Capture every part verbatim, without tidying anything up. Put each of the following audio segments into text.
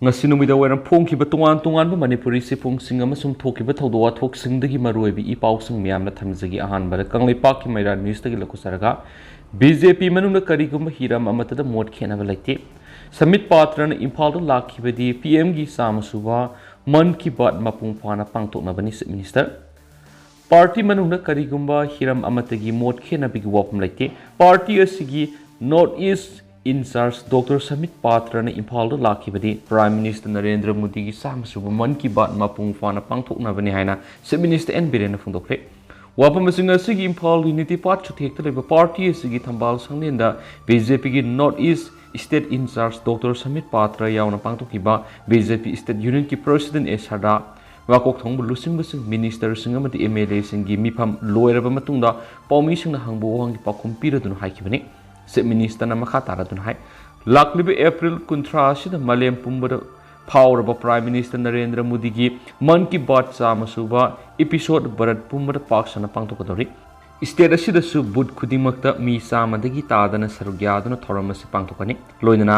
ꯉꯁꯤ ꯅꯨꯃꯤꯗꯥꯡ ꯋꯥꯏꯔꯝ ꯐꯣꯡꯈꯤꯕ ꯇꯣꯉꯥꯟ ꯇꯣꯉꯥꯟꯕ ꯃꯅꯤꯄꯨꯔꯤ ꯆꯦꯐꯣꯡꯁꯤꯡ ꯑꯃꯁꯨꯡ ꯊꯣꯛꯈꯤꯕ ꯊꯧꯗꯣꯛ ꯋꯥꯊꯣꯛꯁꯤꯡꯗꯒꯤ ꯃꯔꯨꯑꯣꯏꯕ ꯏ ꯄꯥꯎꯁꯤꯡ ꯃꯌꯥꯝꯅ ꯊꯝꯖꯒꯦ꯫ ꯑꯍꯥꯟꯕꯗ ꯀꯪꯂꯩꯄꯥꯛꯀꯤ ꯃꯩꯔꯥ ꯅ꯭ꯌꯨꯁꯇꯒꯤ ꯂꯧꯈꯠꯆꯔꯒ, ꯕꯤ ꯖꯦ ꯄꯤ ꯃꯅꯨꯡꯗ ꯀꯔꯤꯒꯨꯝꯕ ꯍꯤꯔꯝ ꯑꯃꯠꯇꯗ ꯃꯣꯠ ꯈꯦꯠꯅꯕ ꯂꯩꯇꯦ꯫ ꯁꯃꯤꯠ ꯄꯥꯇ꯭ꯔꯅ ꯏꯝꯐꯥꯜꯗ ꯂꯥꯛꯈꯤꯕꯗꯤ ꯄꯤ ꯑꯦꯝꯒꯤ ꯆꯥꯝꯃ ꯁꯨꯕ ꯃꯟ ꯀꯤ ꯕꯥꯠ ꯃꯄꯨꯡ ꯐꯥꯅ ꯄꯥꯡꯊꯣꯛꯅꯕꯅꯤ, ꯆꯤꯐ ꯃꯤꯅꯤꯁꯇꯔ꯫ ꯄꯥꯔꯇꯤ ꯃꯅꯨꯡꯗ ꯀꯔꯤꯒꯨꯝꯕ ꯍꯤꯔꯝ ꯑꯃꯠꯇꯒꯤ ꯃꯣꯠ ꯈꯦꯠꯅꯕꯒꯤ ꯋꯥꯐꯝ ꯂꯩꯇꯦ꯫ ꯄꯥꯔꯇꯤ ꯑꯁꯤꯒꯤ north east in charge doctor Samit ꯄꯥꯇ꯭ꯔꯅ ꯏꯝꯐꯥꯜꯗ ꯂꯥꯛꯈꯤꯕꯗꯤ ꯄ꯭ꯔꯥꯏꯝ ꯃꯤꯅꯤꯁꯇꯔ ꯅꯔꯦꯟꯗ꯭ꯔ ꯃꯣꯗꯤꯒꯤ ꯆꯥꯝꯃ ꯁꯨꯕ ꯃꯟ ꯀꯤ ꯕꯥꯠ ꯃꯄꯨꯡ ꯐꯥꯅ ꯄꯥꯡꯊꯣꯛꯅꯕꯅꯤ ꯍꯥꯏꯅ ꯆꯤꯐ ꯃꯤꯅꯤꯁꯇꯔ ꯑꯦꯟ ꯕꯤꯔꯦꯟꯅ ꯐꯣꯡꯗꯣꯛꯈ꯭ꯔꯦ꯫ ꯋꯥꯐꯝ ꯑꯁꯤ ꯉꯁꯤꯒꯤ ꯏꯝꯐꯥꯜꯒꯤ ꯅꯤꯇꯤꯄꯥꯠ ꯆꯨꯊꯦꯛꯇ ꯂꯩꯕ ꯄꯥꯔꯇꯤ ꯑꯁꯤꯒꯤ ꯊꯝꯕꯥꯜ ꯁꯪꯂꯦꯟꯗ ꯕꯤ ꯖꯦ ꯄꯤꯒꯤ ꯅꯣꯔꯠ ꯏꯁ ꯁ꯭ꯇꯦꯠ ꯏꯟꯆꯥꯔꯖ ꯗꯣꯛꯇꯔ ꯁꯃꯤꯠ ꯄꯥꯇ꯭ꯔ ꯌꯥꯎꯅ ꯄꯥꯡꯊꯣꯛꯈꯤꯕ ꯕꯤ ꯖꯦ ꯄꯤ ꯁ꯭ꯇꯦꯠ ꯌꯨꯅꯤꯌꯟꯒꯤ ꯄ꯭ꯔꯁꯤꯗꯦꯟ ꯑꯦ ꯁꯔꯗꯥ, ꯃꯀꯣꯛ ꯊꯣꯡꯕ ꯂꯨꯆꯤꯡꯕꯁꯤꯡ, ꯃꯤꯅꯤꯁꯇꯔꯁꯤꯡ ꯑꯃꯗꯤ ꯑꯦꯝ ꯑꯦꯜ ꯑꯦꯁꯤꯡꯒꯤ ꯃꯤꯐꯝ ꯂꯣꯏꯔꯕ ꯃꯇꯨꯡꯗ ꯄꯥꯎꯃꯤꯁꯤꯡꯅ ꯍꯪꯕ ꯋꯥꯍꯪꯒꯤ ꯄꯥꯎꯈꯨꯝ ꯄꯤꯔꯗꯨꯅ ꯍꯥꯏꯈꯤꯕꯅꯤ꯫ ꯆꯤꯐ ꯃꯤꯅꯤꯁꯇꯔꯅ ꯃꯈꯥ ꯇꯥꯔꯗꯨꯅ ꯍꯥꯏ, ꯂꯥꯛꯂꯤꯕ ꯑꯦꯄ꯭ꯔꯤꯜ ꯀꯨꯟꯊ꯭ꯔꯥ ꯑꯁꯤꯗ ꯃꯥꯂꯦꯝ ꯄꯨꯝꯕꯗ ꯐꯥꯎꯔꯕ ꯄ꯭ꯔꯥꯏꯝ ꯃꯤꯅꯤꯁꯇꯔ ꯅꯔꯦꯟꯗ꯭ꯔ ꯃꯣꯗꯤꯒꯤ ꯃꯟ ꯀꯤ ꯕꯥꯠ ꯆꯥꯝꯃ ꯁꯨꯕ ꯏꯄꯤꯁꯣꯗ ꯚꯥꯔꯠ ꯄꯨꯝꯕꯗ ꯄꯥꯛ ꯁꯟꯅ ꯄꯥꯡꯊꯣꯛꯀꯗꯧꯔꯤ꯫ ꯁ꯭ꯇꯦꯠ ꯑꯁꯤꯗꯁꯨ ꯕꯨꯊ ꯈꯨꯗꯤꯡꯃꯛꯇ ꯃꯤ ꯆꯥꯝꯃꯗꯒꯤ ꯇꯥꯗꯅ ꯁꯔꯨꯛ ꯌꯥꯗꯨꯅ ꯊꯧꯔꯝ ꯑꯁꯤ ꯄꯥꯡꯊꯣꯛꯀꯅꯤ꯫ ꯂꯣꯏꯅꯅ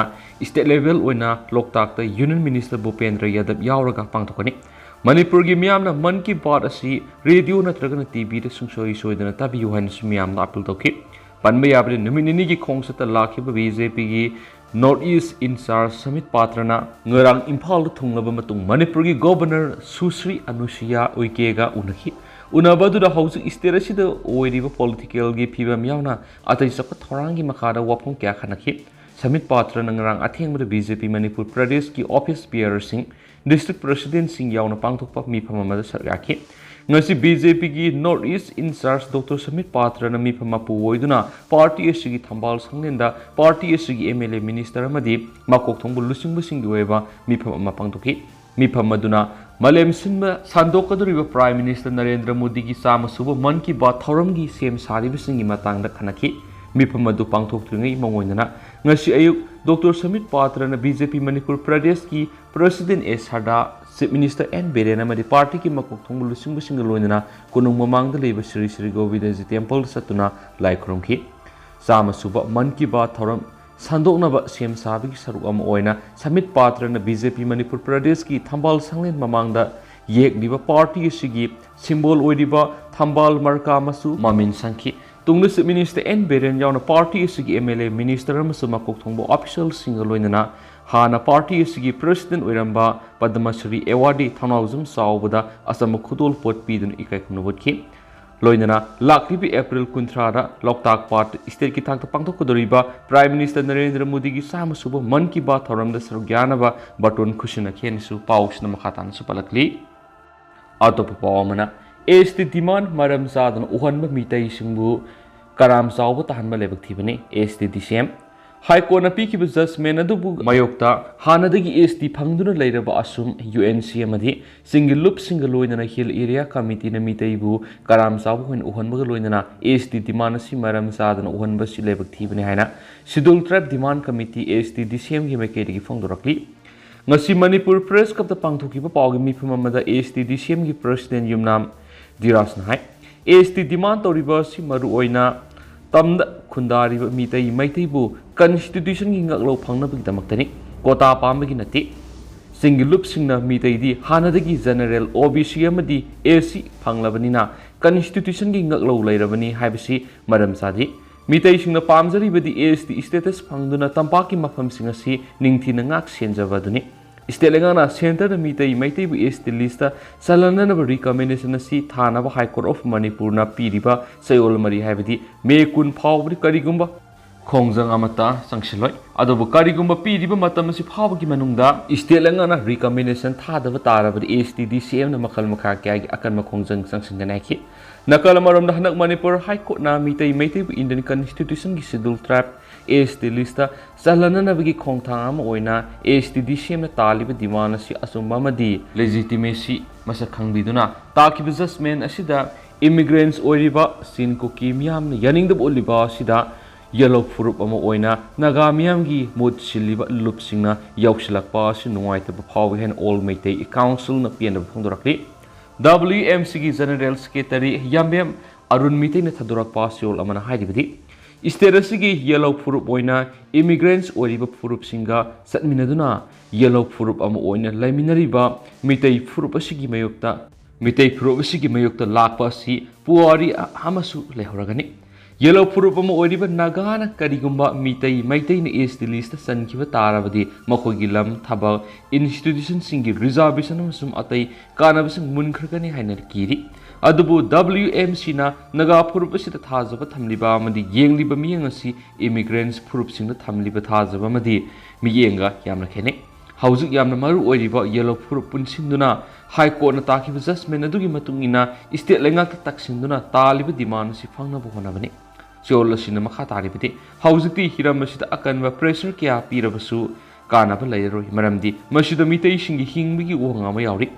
ꯁ꯭ꯇꯦꯠ ꯂꯦꯚꯦꯜ ꯑꯣꯏꯅ ꯂꯣꯛꯇꯥꯛꯇ ꯌꯨꯅꯤꯌꯟ ꯃꯤꯅꯤꯁꯇꯔ ꯚꯨꯄꯦꯟꯗ꯭ꯔ ꯌꯥꯗꯕ ꯌꯥꯎꯔꯒ ꯄꯥꯡꯊꯣꯛꯀꯅꯤ꯫ ꯃꯅꯤꯄꯨꯔꯒꯤ ꯃꯤꯌꯥꯝꯅ ꯃꯟ ꯀꯤ ꯕꯥꯠ ꯑꯁꯤ ꯔꯦꯗꯤꯑꯣ ꯅꯠꯇ꯭ꯔꯒꯅ ꯇꯤ ꯚꯤꯗ ꯁꯨꯡꯁꯣꯏ ꯁꯣꯏꯗꯅ ꯇꯥꯕꯤꯌꯨ ꯍꯥꯏꯅꯁꯨ ꯃꯤꯌꯥꯝꯗ ꯑꯥꯄꯤꯜ ꯇꯧꯈꯤ꯫ ꯄꯟꯕ ꯌꯥꯕꯗꯤ, ꯅꯨꯃꯤꯠ ꯅꯤꯅꯤꯒꯤ ꯈꯣꯡꯆꯠꯇ ꯂꯥꯛꯈꯤꯕ ꯕꯤ ꯖꯦ ꯄꯤꯒꯤ ꯅꯣꯔꯠ ꯏꯁ ꯏꯟꯆꯥꯔꯖ ꯁꯃꯤꯠ ꯄꯥꯇ꯭ꯔꯅ ꯉꯔꯥꯡ ꯏꯝꯐꯥꯜꯗ ꯊꯨꯡꯂꯕ ꯃꯇꯨꯡ ꯃꯅꯤꯄꯨꯔꯒꯤ ꯒꯣꯚꯔꯅꯔ ꯁꯨꯁ꯭ꯔꯤ ꯑꯅꯨꯁꯨꯏꯌꯥ ꯎꯏꯀꯦꯒ ꯎꯅꯈꯤ꯫ ꯎꯅꯕ ꯑꯗꯨꯗ ꯍꯧꯖꯤꯛ ꯁ꯭ꯇꯦꯠ ꯑꯁꯤꯗ ꯑꯣꯏꯔꯤꯕ ꯄꯣꯂꯤꯇꯤꯀꯦꯜꯒꯤ ꯐꯤꯕꯝ ꯌꯥꯎꯅ ꯑꯇꯩ ꯆꯥꯎꯈꯠ ꯊꯧꯔꯥꯡꯒꯤ ꯃꯈꯥꯗ ꯋꯥꯐꯝ ꯀꯌꯥ ꯈꯟꯅꯈꯤ꯫ ꯁꯃꯤꯠ ꯄꯥꯇ꯭ꯔꯅ ꯉꯔꯥꯡ ꯑꯊꯦꯡꯕꯗ ꯕꯤ ꯖꯦ ꯄꯤ ꯃꯅꯤꯄꯨꯔ ꯄ꯭ꯔꯗꯦꯁꯀꯤ ꯑꯣꯐꯤꯁ ꯕꯤꯌꯔꯁꯤꯡ, ꯗꯤꯁꯇ꯭ꯔꯤꯛ ꯄ꯭ꯔꯁꯤꯗꯦꯟꯠꯁꯤꯡ ꯌꯥꯎꯅ ꯄꯥꯡꯊꯣꯛꯄ ꯃꯤꯐꯝ ꯑꯃꯗ ꯁꯔꯨꯛ ꯌꯥꯈꯤ꯫ ꯉꯁꯤ ꯕꯤ ꯖꯦ ꯄꯤꯒꯤ north east in charge doctor Samit ꯄꯥꯇ꯭ꯔꯅ ꯃꯤꯐꯝ ꯃꯄꯨ ꯑꯣꯏꯗꯨꯅ ꯄꯥꯔꯇꯤ ꯑꯁꯤꯒꯤ ꯊꯝꯕꯥꯜ ꯁꯪꯂꯦꯟꯗ ꯄꯥꯔꯇꯤ ꯑꯁꯤꯒꯤ ꯑꯦꯝ ꯑꯦꯜ ꯑꯦ, ꯃꯤꯅꯤꯁꯇꯔ ꯑꯃꯗꯤ ꯃꯀꯣꯛ ꯊꯣꯡꯕ ꯂꯨꯆꯤꯡꯕꯁꯤꯡꯒꯤ ꯑꯣꯏꯕ ꯃꯤꯐꯝ ꯑꯃ ꯄꯥꯡꯊꯣꯛꯈꯤ꯫ ꯃꯤꯐꯝ ꯑꯗꯨꯅ ꯃꯥꯂꯦꯝ ꯁꯤꯟꯕ ꯁꯟꯗꯣꯛꯀꯗꯧꯔꯤꯕ ꯄ꯭ꯔꯥꯏꯝ ꯃꯤꯅꯤꯁꯇꯔ ꯅꯔꯦꯟꯗ꯭ꯔ ꯃꯣꯗꯤꯒꯤ ꯆꯥꯝꯃ ꯁꯨꯕ ꯃꯟ ꯀꯤ ꯕꯥꯠ ꯊꯧꯔꯝꯒꯤ ꯁꯦꯝ ꯁꯥꯔꯤꯕꯁꯤꯡꯒꯤ ꯃꯇꯥꯡꯗ ꯈꯟꯅꯈꯤ꯫ ꯃꯤꯐꯝ ꯑꯗꯨ ꯄꯥꯡꯊꯣꯛꯇ꯭ꯔꯤꯉꯩ ꯃꯥꯡꯑꯣꯏꯅꯅ ꯉꯁꯤ ꯑꯌꯨꯛ ꯗꯣꯛꯇꯔ ꯁꯃꯤꯠ ꯄꯥꯇ꯭ꯔꯅ ꯕꯤ ꯖꯦ ꯄꯤ ꯃꯅꯤꯄꯨꯔ ꯄ꯭ꯔꯗꯦꯁꯀꯤ president A Sharda, chief minister N Biren ꯑꯃꯗꯤ ꯄꯥꯔꯇꯤꯒꯤ ꯃꯀꯣꯛ ꯊꯣꯡꯕ ꯂꯨꯆꯤꯡꯕꯁꯤꯡꯒ ꯂꯣꯏꯅꯅ ꯀꯣꯅꯨꯡ ꯃꯃꯥꯡꯗ ꯂꯩꯕ ꯁ꯭ꯔꯤ ꯁ꯭ꯔꯤ ꯒꯣꯕꯤꯟꯗꯖꯤ ꯇꯦꯝꯄꯜꯗ ꯆꯠꯇꯨꯅ ꯂꯥꯏ ꯈꯨꯔꯨꯝꯈꯤ꯫ ꯆꯥꯝꯃ ꯁꯨꯕ ꯃꯟ ꯀꯤ ꯕꯥꯠ ꯊꯧꯔꯝ ꯁꯟꯗꯣꯛꯅꯕ ꯁꯦꯝ ꯁꯥꯕꯒꯤ ꯁꯔꯨꯛ ꯑꯃ ꯑꯣꯏꯅ ꯁꯃꯤꯠ ꯄꯥꯇ꯭ꯔꯅ ꯕꯤ ꯖꯦ ꯄꯤ ꯃꯅꯤꯄꯨꯔ ꯄ꯭ꯔꯗꯦꯁꯀꯤ ꯊꯝꯕꯥꯜ ꯁꯪꯂꯦꯟ ꯃꯃꯥꯡꯗ ꯌꯦꯛꯂꯤꯕ ꯄꯥꯔꯇꯤ ꯑꯁꯤꯒꯤ ꯁꯤꯝꯕꯣꯜ ꯑꯣꯏꯔꯤꯕ ꯊꯝꯕꯥꯜ ꯃꯔꯀꯥ ꯑꯃꯁꯨ ꯃꯃꯤꯟ ꯁꯪꯈꯤ꯫ ꯇꯨꯡꯗ ꯆꯤꯐ ꯃꯤꯅꯤꯁꯇꯔ ꯑꯦꯟ ꯕꯤꯔꯦꯟ ꯌꯥꯎꯅ ꯄꯥꯔꯇꯤ ꯑꯁꯤꯒꯤ ꯑꯦꯝ ꯑꯦꯜ ꯑꯦ, ꯃꯤꯅꯤꯁꯇꯔ ꯑꯃꯁꯨꯡ ꯃꯀꯣꯛ ꯊꯣꯡꯕ ꯑꯣꯐꯤꯁꯤꯌꯦꯜꯁꯤꯡꯒ ꯂꯣꯏꯅꯅ ꯍꯥꯟꯅ ꯄꯥꯔꯇꯤ ꯑꯁꯤꯒꯤ ꯄ꯭ꯔꯁꯤꯗꯦꯟꯠ ꯑꯣꯏꯔꯝꯕ ꯄꯗꯃꯁ꯭ꯔꯤ ꯑꯦꯋꯥꯔꯗꯤ ꯊꯧꯅꯥꯎꯖꯝ ꯆꯥꯎꯕꯗ ꯑꯆꯝꯕ ꯈꯨꯗꯣꯜꯄꯣꯠ ꯄꯤꯗꯨꯅ ꯏꯀꯥꯏ ꯈꯨꯝꯅꯕ ꯎꯠꯈꯤ꯫ ꯂꯣꯏꯅꯅ ꯂꯥꯛꯂꯤꯕ ꯑꯦꯄ꯭ꯔꯤꯜ ꯀꯨꯟꯊ꯭ꯔꯥꯗ ꯂꯣꯛꯇꯥꯛ ꯄꯥꯠ ꯏꯁꯇꯦꯠꯀꯤ ꯊꯥꯛꯇ ꯄꯥꯡꯊꯣꯛꯀꯗꯧꯔꯤꯕ ꯄ꯭ꯔꯥꯏꯝ ꯃꯤꯅꯤꯁꯇꯔ ꯅꯔꯦꯟꯗ꯭ꯔ ꯃꯣꯗꯤꯒꯤ ꯆꯥꯝꯃ ꯁꯨꯕ ꯃꯟ ꯀꯤ ꯕꯥꯠ ꯊꯧꯔꯝꯗ ꯁꯔꯨꯛ ꯌꯥꯅꯕ ꯕꯥꯇꯣꯟ ꯈꯨꯠꯁꯤꯟꯅꯈꯤ ꯍꯥꯏꯅꯁꯨ ꯄꯥꯎꯁꯤꯅ ꯃꯈꯥ ꯇꯥꯅꯁꯨ ꯄꯜꯂꯛꯂꯤ꯫ ꯑꯇꯣꯞꯄ ꯄꯥꯎ ꯑꯃꯅ, ꯑꯦꯁ ꯇꯤ ꯗꯤꯃꯥꯟ ꯃꯔꯝ ꯆꯥꯗꯅ ꯎꯍꯟꯕ ꯃꯤꯇꯩꯁꯤꯡꯕꯨ ꯀꯔꯥꯝ ꯆꯥꯎꯕ ꯇꯥꯍꯟꯕ ꯂꯥꯏꯕꯛ ꯊꯤꯕꯅꯤ, ꯑꯦꯁ ꯇꯤ ꯗꯤ ꯁꯤ ꯑꯦꯝ꯫ ꯍꯥꯏ ꯀꯣꯔꯠꯅ ꯄꯤꯈꯤꯕ ꯖꯖꯃꯦꯟ ꯑꯗꯨꯕꯨ ꯃꯥꯌꯣꯛꯇ ꯍꯥꯟꯅꯗꯒꯤ ꯑꯦꯁ ꯇꯤ ꯐꯪꯗꯨꯅ ꯂꯩꯔꯕ ꯑꯁꯨꯝ ꯌꯨ ꯑꯦꯟ ꯁꯤ ꯑꯃꯗꯤ ꯆꯤꯡꯒꯤ ꯂꯨꯞꯁꯤꯡꯒ ꯂꯣꯏꯅꯅ ꯍꯤꯜ ꯑꯦꯔꯤꯌꯥ ꯀꯃꯤꯇꯤꯅ ꯃꯤꯇꯩꯕꯨ ꯀꯔꯥꯝ ꯆꯥꯎꯕ ꯑꯣꯏꯅ ꯎꯍꯟꯕꯒ ꯂꯣꯏꯅꯅ ꯑꯦꯁ ꯇꯤ ꯗꯤꯃꯥꯟ ꯑꯁꯤ ꯃꯔꯝ ꯆꯥꯗꯅ ꯎꯍꯟꯕꯁꯤ ꯂꯥꯏꯕꯛ ꯊꯤꯕꯅꯤ ꯍꯥꯏꯅ ꯁꯤꯗꯨꯜ ꯇ꯭ꯔꯥꯏꯕ ꯗꯤꯃꯥꯟ ꯀꯃꯤꯇꯤ, ꯑꯦꯁ ꯇꯤ ꯗꯤ ꯁꯤ ꯑꯦꯝꯒꯤ ꯃꯥꯏꯀꯩꯗꯒꯤ ꯐꯣꯡꯗꯣꯔꯛꯂꯤ꯫ ꯉꯁꯤ ꯃꯅꯤꯄꯨꯔ ꯄ꯭ꯔꯦꯁ ꯀ꯭ꯂꯕꯇ ꯄꯥꯡꯊꯣꯛꯈꯤꯕ ꯄꯥꯎꯒꯤ ꯃꯤꯐꯝ ꯑꯃꯗ ꯑꯦꯁ ꯇꯤ ꯗꯤ ꯁꯤ ꯑꯦꯝꯒꯤ ꯄ꯭ꯔꯁꯤꯗꯦꯟꯠ ꯌꯨꯝꯅꯥꯝ ꯙꯤꯔꯥꯖꯅ ꯍꯥꯏ, ꯑꯦꯁ ꯇꯤ ꯗꯤꯃꯥꯟ ꯇꯧꯔꯤꯕ ꯑꯁꯤ ꯃꯔꯨꯑꯣꯏꯅ ꯇꯝꯗ ꯈꯨꯟꯗꯥꯔꯤꯕ ꯃꯤꯇꯩ ꯃꯩꯇꯩꯕꯨ ꯀꯟꯁꯇꯤꯇ꯭ꯌꯨꯁꯟꯒꯤ ꯉꯛꯂꯧ ꯐꯪꯅꯕꯒꯤꯗꯃꯛꯇꯅꯤ, ꯀꯣꯇꯥ ꯄꯥꯝꯕꯒꯤ ꯅꯠꯇꯦ꯫ ꯆꯤꯡꯒꯤ ꯂꯨꯞꯁꯤꯡꯅ ꯃꯤꯇꯩꯗꯤ ꯍꯥꯟꯅꯗꯒꯤ ꯖꯦꯅꯔꯦꯜ, ꯑꯣ ꯕꯤ ꯁꯤ ꯑꯃꯗꯤ ꯑꯦꯁ ꯁꯤ ꯐꯪꯂꯕꯅꯤꯅ ꯀꯟꯁꯇꯤꯇ꯭ꯌꯨꯁꯟꯒꯤ ꯉꯛꯂꯧ ꯂꯩꯔꯕꯅꯤ ꯍꯥꯏꯕꯁꯤ ꯃꯔꯝ ꯆꯥꯗꯦ꯫ ꯃꯤꯇꯩꯁꯤꯡꯅ ꯄꯥꯝꯖꯔꯤꯕꯗꯤ ꯑꯦꯁ ꯇꯤ ꯁ꯭ꯇꯦꯇꯁ ꯐꯪꯗꯨꯅ ꯇꯝꯄꯥꯛꯀꯤ ꯃꯐꯝꯁꯤꯡ ꯑꯁꯤ ꯅꯤꯡꯊꯤꯅ ꯉꯥꯛ ꯁꯦꯟꯖꯕ ꯑꯗꯨꯅꯤ꯫ ꯁ꯭ꯇꯦꯠ ꯂꯩꯉꯥꯛꯅ ꯁꯦꯟꯇꯔꯗ ꯃꯤꯇꯩ ꯃꯩꯇꯩꯕꯨ ꯑꯦꯁ ꯇꯤ ꯂꯤꯁꯇ ꯆꯜꯍꯟꯅꯅꯕ ꯔꯤꯀꯃꯦꯟꯗꯦꯁꯟ ꯑꯁꯤ ꯊꯥꯅꯕ ꯍꯥꯏ ꯀꯣꯔꯠ ꯑꯣꯐ ꯃꯅꯤꯄꯨꯔꯅ ꯄꯤꯔꯤꯕ ꯆꯌꯣꯜ ꯃꯔꯤ, ꯍꯥꯏꯕꯗꯤ ꯃꯦ ꯀꯨꯟ ꯐꯥꯎꯕꯗꯤ ꯀꯔꯤꯒꯨꯝꯕ ꯈꯣꯡꯖꯪ ꯑꯃꯠꯇ ꯆꯪꯁꯤꯜꯂꯣꯏ꯫ ꯑꯗꯨꯕꯨ ꯀꯔꯤꯒꯨꯝꯕ ꯄꯤꯔꯤꯕ ꯃꯇꯝ ꯑꯁꯤ ꯐꯥꯎꯕꯒꯤ ꯃꯅꯨꯡꯗ ꯁ꯭ꯇꯦꯠ ꯂꯩꯉꯥꯛꯅ ꯔꯤꯀꯃꯦꯟꯗꯦꯁꯟ ꯊꯥꯗꯕ ꯇꯥꯔꯕꯗꯤ ꯑꯦꯁ ꯇꯤ ꯗꯤ ꯁꯤ ꯑꯦꯝꯅ ꯃꯈꯜ ꯃꯈꯥ ꯀꯌꯥꯒꯤ ꯑꯀꯟꯕ ꯈꯣꯡꯖꯪ ꯆꯪꯁꯤꯟꯒꯅꯤ ꯍꯥꯏꯈꯤ꯫ ꯅꯥꯀꯜ ꯑꯃꯔꯣꯝꯗ, ꯍꯟꯗꯛ ꯃꯅꯤꯄꯨꯔ ꯍꯥꯏ ꯀꯣꯔꯠꯅ ꯃꯤꯇꯩ ꯃꯩꯇꯩꯕꯨ ꯏꯟꯗꯤꯌꯟ ꯀꯟꯁꯇꯤꯇ꯭ꯌꯨꯁꯟꯒꯤ ꯁꯤꯗꯨꯜ ꯇ꯭ꯔꯥꯏꯕ, ꯑꯦꯁ ꯇꯤ ꯂꯤꯁꯇ ꯆꯜꯍꯟꯅꯅꯕꯒꯤ ꯈꯣꯡꯊꯥꯡ ꯑꯃ ꯑꯣꯏꯅ ꯑꯦꯁ ꯇꯤ ꯗꯤ ꯁꯤ ꯑꯦꯝꯅ ꯇꯥꯜꯂꯤꯕ ꯗꯤꯃꯥꯟ ꯑꯁꯤ ꯑꯆꯨꯝꯕ ꯑꯃꯗꯤ ꯂꯦꯖꯤꯇꯤꯃꯦꯁꯤ ꯃꯁꯛ ꯈꯪꯕꯤꯗꯨꯅ ꯇꯥꯈꯤꯕ ꯖꯖꯃꯦꯟ ꯑꯁꯤꯗ ꯏꯃꯤꯒ꯭ꯔꯦꯟꯠꯁ ꯑꯣꯏꯔꯤꯕ ꯆꯤꯟ ꯀꯨꯀꯤ ꯃꯤꯌꯥꯝꯅ ꯌꯥꯅꯤꯡꯗꯕ ꯎꯠꯂꯤꯕ ꯑꯁꯤꯗ ꯌꯦꯜꯂꯣ ꯐꯨꯔꯨꯞ ꯑꯃ ꯑꯣꯏꯅ ꯅꯥꯒꯥ ꯃꯤꯌꯥꯝꯒꯤ ꯃꯍꯨꯠ ꯁꯤꯜꯂꯤꯕ ꯂꯨꯞꯁꯤꯡꯅ ꯌꯥꯎꯁꯤꯜꯂꯛꯄ ꯑꯁꯤ ꯅꯨꯡꯉꯥꯏꯇꯕ ꯐꯥꯎꯏ ꯍꯥꯏꯅ ꯑꯣꯜ ꯃꯩꯇꯩ ꯀꯥꯎꯟꯁꯤꯜꯅ ꯄꯦꯟꯗꯕ ꯐꯣꯡꯗꯣꯔꯛꯂꯤ꯫ ꯗꯕ꯭ꯂꯤꯌꯨ ꯑꯦꯝ ꯁꯤꯒꯤ ꯖꯦꯅꯔꯦꯜ ꯁꯦꯀ꯭ꯔꯦꯇꯔꯤ ꯌꯥꯝꯕꯦꯝ ꯑꯔꯨꯟ ꯃꯤꯇꯩꯅ ꯊꯥꯗꯣꯔꯛꯄ ꯆꯌꯣꯜ ꯑꯃꯅ ꯍꯥꯏꯔꯤꯕꯗꯤ, State ꯑꯁꯤꯒꯤ ꯌꯦꯜꯂꯣ ꯐꯨꯔꯨꯞ ꯑꯣꯏꯅ immigrants ꯑꯣꯏꯔꯤꯕ ꯐꯨꯔꯨꯞꯁꯤꯡꯒ ꯆꯠꯃꯤꯟꯅꯗꯨꯅ ꯌꯦꯜꯂꯣ ꯐꯨꯔꯨꯞ ꯑꯃ ꯑꯣꯏꯅ ꯂꯩꯃꯤꯟꯅꯔꯤꯕ ꯃꯤꯇꯩ ꯐꯨꯔꯨꯞ ꯑꯁꯤꯒꯤ ꯃꯥꯌꯣꯛꯇ, ꯃꯤꯇꯩ ꯐꯨꯔꯨꯞ ꯑꯁꯤꯒꯤ ꯃꯥꯌꯣꯛꯇ ꯂꯥꯛꯄ ꯑꯁꯤ ꯄꯨꯋꯥꯔꯤ ꯑꯃꯁꯨ ꯂꯩꯍꯧꯔꯒꯅꯤ꯫ ꯌꯦꯜꯂꯣ ꯐꯨꯔꯨꯞ ꯑꯃ ꯑꯣꯏꯔꯤꯕ ꯅꯥꯒꯥꯅ ꯀꯔꯤꯒꯨꯝꯕ ꯃꯤꯇꯩ, ꯃꯩꯇꯩꯅ S T list ꯆꯟꯈꯤꯕ ꯇꯥꯔꯕꯗꯤ ꯃꯈꯣꯏꯒꯤ ꯂꯝ, ꯊꯕꯛ, institutionꯁꯤꯡꯒꯤ reservation ꯑꯃꯁꯨꯡ ꯑꯇꯩ ꯀꯥꯟꯅꯕꯁꯤꯡ ꯃꯨꯟꯈ꯭ꯔꯒꯅꯤ ꯍꯥꯏꯅ ꯀꯤꯔꯤ꯫ ꯑꯗꯨꯕꯨ W M Cꯅ ꯅꯥꯒꯥ ꯐꯨꯔꯨꯞ ꯑꯁꯤꯗ ꯊꯥꯖꯕ ꯊꯝꯂꯤꯕ ꯑꯃꯗꯤ ꯌꯦꯡꯂꯤꯕ ꯃꯤꯠꯌꯦꯡ ꯑꯁꯤ immigrants ꯐꯨꯔꯨꯞꯁꯤꯡꯗ ꯊꯝꯂꯤꯕ ꯊꯥꯖꯕ ꯑꯃꯗꯤ ꯃꯤꯠꯌꯦꯡꯒ ꯌꯥꯝꯅ ꯈꯦꯠꯅꯩ꯫ ꯍꯧꯖꯤꯛ ꯌꯥꯝꯅ ꯃꯔꯨ ꯑꯣꯏꯔꯤꯕ ꯌꯦꯜꯂꯣ ꯐꯨꯔꯨꯞ ꯄꯨꯟꯁꯤꯟꯗꯨꯅ High Courtꯅ ꯇꯥꯈꯤꯕ judgment ꯑꯗꯨꯒꯤ ꯃꯇꯨꯡ ꯏꯟꯅ state ꯂꯩꯉꯥꯛꯇ ꯇꯛꯁꯤꯟꯗꯨꯅ ꯇꯥꯜꯂꯤꯕ demand ꯑꯁꯤ ꯐꯪꯅꯕ ꯍꯣꯠꯅꯕꯅꯤ꯫ ꯆꯌꯣꯜ ꯑꯁꯤꯅ ꯃꯈꯥ ꯇꯥꯔꯤꯕꯗꯤ, ꯍꯧꯖꯤꯛꯇꯤ ꯍꯤꯔꯝ ꯑꯁꯤꯗ ꯑꯀꯟꯕ pressure ꯀꯌꯥ ꯄꯤꯔꯕꯁꯨ ꯀꯥꯟꯅꯕ ꯂꯩꯔꯔꯣꯏ, ꯃꯔꯝꯗꯤ ꯃꯁꯤꯗ ꯃꯤꯇꯩꯁꯤꯡꯒꯤ ꯍꯤꯡꯕꯒꯤ ꯋꯥꯉꯥꯡ ꯑꯃ ꯌꯥꯎꯔꯤ꯫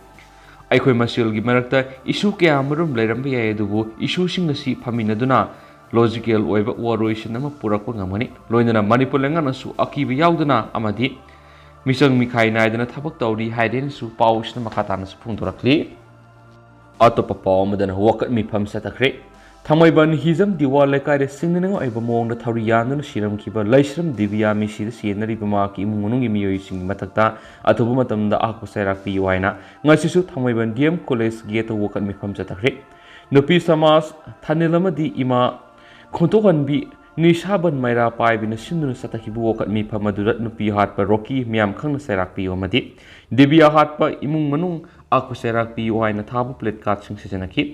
ꯑꯩꯈꯣꯏ ꯃꯁꯦꯜꯒꯤ ꯃꯔꯛꯇ issue ꯀꯌꯥ ꯑꯃꯔꯣꯝ ꯂꯩꯔꯝꯕ ꯌꯥꯏ, ꯑꯗꯨꯕꯨ issueꯁꯤꯡ ꯑꯁꯤ ꯐꯝꯃꯤꯟꯅꯗꯨꯅ logical ꯑꯣꯏꯕ ꯋꯥꯔꯣꯏꯁꯤꯟ ꯑꯃ ꯄꯨꯔꯛꯄ ꯉꯝꯒꯅꯤ꯫ ꯂꯣꯏꯅꯅ ꯃꯅꯤꯄꯨꯔ ꯂꯩꯉꯥꯛꯅꯁꯨ ꯑꯀꯤꯕ ꯌꯥꯎꯗꯅ ꯑꯃꯗꯤ ꯃꯤꯆꯪ ꯃꯤꯈꯥꯏ ꯅꯥꯏꯗꯅ ꯊꯕꯛ ꯇꯧꯔꯤ ꯍꯥꯏꯗꯦꯅꯁꯨ ꯄꯥꯎꯁꯤꯅ ꯃꯈꯥ ꯇꯥꯅꯁꯨ ꯐꯣꯡꯗꯣꯔꯛꯂꯤ꯫ ꯑꯇꯣꯞꯄ ꯄꯥꯎ ꯑꯃꯗꯅ ꯋꯥꯀꯠ ꯃꯤꯐꯝ ꯆꯠꯊꯈ꯭ꯔꯦ꯫ ꯊꯥꯡꯃꯩꯕꯟ ꯍꯤꯖꯝ ꯗꯤꯋꯥ ꯂꯩꯀꯥꯏꯗ ꯁꯤꯡꯅꯅꯤꯡꯉꯥꯏ ꯑꯣꯏꯕ ꯃꯑꯣꯡꯗ ꯊꯧꯔꯤ ꯌꯥꯟꯗꯨꯅ ꯁꯤꯔꯝꯈꯤꯕ ꯂꯩꯁ꯭ꯔꯝ ꯗꯤꯕꯤꯌꯥ ꯃꯤꯁꯤꯗ ꯆꯦꯟꯅꯔꯤꯕ ꯃꯍꯥꯛꯀꯤ ꯏꯃꯨꯡ ꯃꯅꯨꯡꯒꯤ ꯃꯤꯑꯣꯏꯁꯤꯡꯒꯤ ꯃꯊꯛꯇ ꯑꯊꯨꯕ ꯃꯇꯝꯗ ꯑꯍꯥꯛꯄ ꯆꯩꯔꯥꯛ ꯄꯤꯌꯨ ꯍꯥꯏꯅ ꯉꯁꯤꯁꯨ ꯊꯥꯡꯃꯩꯕꯟ D M College ꯒꯦꯠꯇ ꯋꯥꯀꯠ ꯃꯤꯐꯝ ꯆꯠꯊꯈ꯭ꯔꯦ꯫ ꯅꯨꯄꯤ ꯁꯃꯥꯖ ꯊꯥꯅꯤꯜ ꯑꯃꯗꯤ ꯏꯃꯥ ꯈꯣꯟꯊꯣꯛꯍꯟꯕꯤ ꯅꯤꯁꯥꯕꯟ ꯃꯩꯔꯥ ꯄꯥꯏꯕꯤꯅ ꯁꯤꯟꯗꯨꯅ ꯆꯠꯊꯈꯤꯕ ꯋꯥꯀꯠ ꯃꯤꯐꯝ ꯑꯗꯨꯗ ꯅꯨꯄꯤ ꯍꯥꯠꯄ ꯔꯣꯀꯤ ꯃꯤꯌꯥꯝ ꯈꯪꯅ ꯆꯩꯔꯥꯛ ꯄꯤꯌꯨ ꯑꯃꯗꯤ ꯗꯤꯕꯤꯌꯥ ꯍꯥꯠꯄ ꯏꯃꯨꯡ ꯃꯅꯨꯡ ꯑꯍꯥꯛꯄ ꯆꯩꯔꯥꯛ ꯄꯤꯌꯨ ꯍꯥꯏꯅ ꯊꯥꯕ placardꯁꯤꯡ ꯁꯤꯖꯤꯟꯅꯈꯤ꯫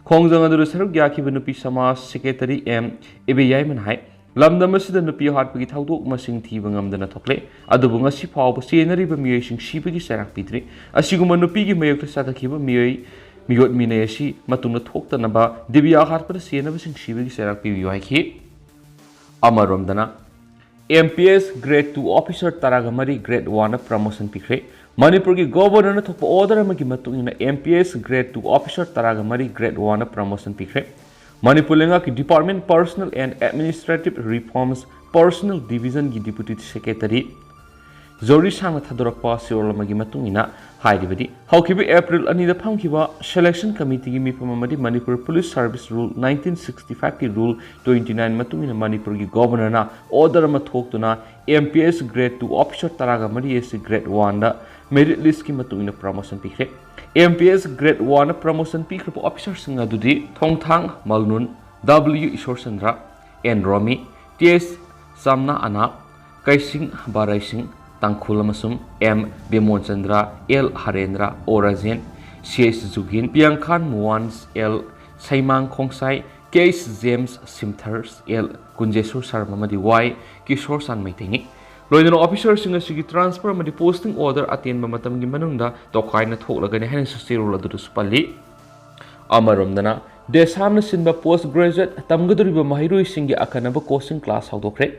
ꯈꯣꯡꯖꯪ ꯑꯗꯨꯗ ꯁꯔꯨꯛ ꯌꯥꯈꯤꯕ ꯅꯨꯄꯤ ꯁꯃꯥꯖ secretary M ꯏꯕꯦꯌꯥꯏꯃꯅ ꯍꯥꯏ, ꯂꯝꯗꯝ ꯑꯁꯤꯗ ꯅꯨꯄꯤ ꯍꯥꯠꯄꯒꯤ ꯊꯧꯗꯣꯛ ꯃꯁꯤꯡ ꯊꯤꯕ ꯉꯝꯗꯅ ꯊꯣꯛꯂꯦ, ꯑꯗꯨꯕꯨ ꯉꯁꯤ ꯐꯥꯎꯕ ꯆꯦꯟꯅꯔꯤꯕ ꯃꯤꯑꯣꯏꯁꯤꯡ ꯁꯤꯕꯒꯤ ꯆꯩꯔꯥꯛ ꯄꯤꯗ꯭ꯔꯤ꯫ ꯑꯁꯤꯒꯨꯝꯕ ꯅꯨꯄꯤꯒꯤ ꯃꯥꯌꯣꯛꯇ ꯆꯠꯊꯈꯤꯕ ꯃꯤꯑꯣꯏ ꯃꯤꯑꯣꯠ ꯃꯤꯅꯩ ꯑꯁꯤ ꯃꯇꯨꯡꯗ ꯊꯣꯛꯇꯅꯕ ꯗꯤꯕꯤꯌꯥ ꯍꯥꯠꯄꯗ ꯆꯦꯟꯅꯕꯁꯤꯡ ꯁꯤꯕꯒꯤ ꯆꯩꯔꯥꯛ ꯄꯤꯕꯤꯌꯨ ꯍꯥꯏꯈꯤ꯫ ꯑꯃꯔꯣꯝꯗꯅ, M P S Grade two Officer ꯇꯔꯥꯒ ꯃꯔꯤ Grade one ꯗ promotion ꯄꯤꯈ꯭ꯔꯦ꯫ ꯃꯅꯤꯄꯨꯔꯒꯤ Governorꯅ ꯊꯣꯛꯄ order ꯑꯃꯒꯤ ꯃꯇꯨꯡ ꯏꯟꯅ M P S Grade two Officer ꯇꯔꯥꯒ ꯃꯔꯤ Grade one ꯗ promotion ꯄꯤꯈ꯭ꯔꯦ꯫ ꯃꯅꯤꯄꯨꯔ ꯂꯩꯉꯥꯛꯀꯤ Department Personnel and Administrative Reforms Personnel Divisionꯒꯤ Deputy Secretary ꯖꯣꯔꯤ ꯁꯥꯡꯅ ꯊꯥꯗꯣꯔꯛꯄ ꯆꯦꯔꯣꯜ ꯑꯃꯒꯤ ꯃꯇꯨꯡ ꯏꯟꯅ ꯍꯥꯏꯔꯤꯕꯗꯤ, ꯍꯧꯈꯤꯕ ꯑꯦꯄ꯭ꯔꯤꯜ ꯑꯅꯤꯗ ꯐꯝꯈꯤꯕ selection committeeꯒꯤ ꯃꯤꯐꯝ ꯑꯃꯗꯤ Manipur Police Service Rule nineteen sixty fiveꯀꯤ Rule twenty nine ꯃꯇꯨꯡ ꯏꯟꯅ ꯃꯅꯤꯄꯨꯔꯒꯤ Governorꯅ order ꯑꯃ ꯊꯣꯛꯇꯨꯅ M P S Grade two officer ꯇꯔꯥꯒ ꯃꯔꯤ ꯑꯁꯤ Grade oneꯗ merit listꯀꯤ ꯃꯇꯨꯡ ꯏꯟꯅ promotion ꯄꯤꯈ꯭ꯔꯦ꯫ M P S Grade oneꯗ promotion ꯄꯤꯈ꯭ꯔꯕ officerꯁꯤꯡ ꯑꯗꯨꯗꯤ ꯊꯣꯡꯊꯥꯡ ꯃꯜꯅꯨꯟ, W ꯏꯁꯣꯔꯆꯟꯗ꯭ꯔ, N ꯔꯣꯃꯤ, T H ꯆꯝꯅꯥ ꯑꯅꯥ, ꯀꯩꯁꯤꯡ ꯕꯥꯔꯩꯁꯤꯡ, ꯇꯥꯡꯈꯨꯜ ꯑꯃꯁꯨꯡ M Bimonchandra, L Harendra, O Rajen, C H Jugin, Piyangkhan ꯃꯨꯋꯥꯟꯁ, L Seimang Khongsai, K H James ꯁꯤꯝꯊꯔꯁ, L ꯀꯨꯟꯖꯦꯁꯣꯔ ꯁꯔꯃ ꯑꯃꯗꯤ Y ꯀꯤꯁꯣꯔ ꯆꯥꯟ ꯃꯩꯇꯩꯅꯤ꯫ ꯂꯣꯏꯅꯅ officerꯁꯤꯡ ꯑꯁꯤꯒꯤ transfer ꯑꯃꯗꯤ posting order ꯑꯇꯦꯟꯕ ꯃꯇꯝꯒꯤ ꯃꯅꯨꯡꯗ ꯇꯣꯈꯥꯏꯅ ꯊꯣꯛꯂꯒꯅꯤ ꯍꯥꯏꯅꯁꯨ ꯆꯦꯔꯣꯜ ꯑꯗꯨꯗꯁꯨ ꯄꯜꯂꯤ꯫ ꯑꯃꯔꯣꯝꯗꯅ, ꯗꯦꯁꯥꯝꯅ ꯁꯤꯟꯕ post graduate ꯇꯝꯒꯗꯧꯔꯤꯕ ꯃꯍꯩꯔꯣꯏꯁꯤꯡꯒꯤ ꯑꯈꯟꯅꯕ coaching class ꯍꯧꯗꯣꯛꯈ꯭ꯔꯦ꯫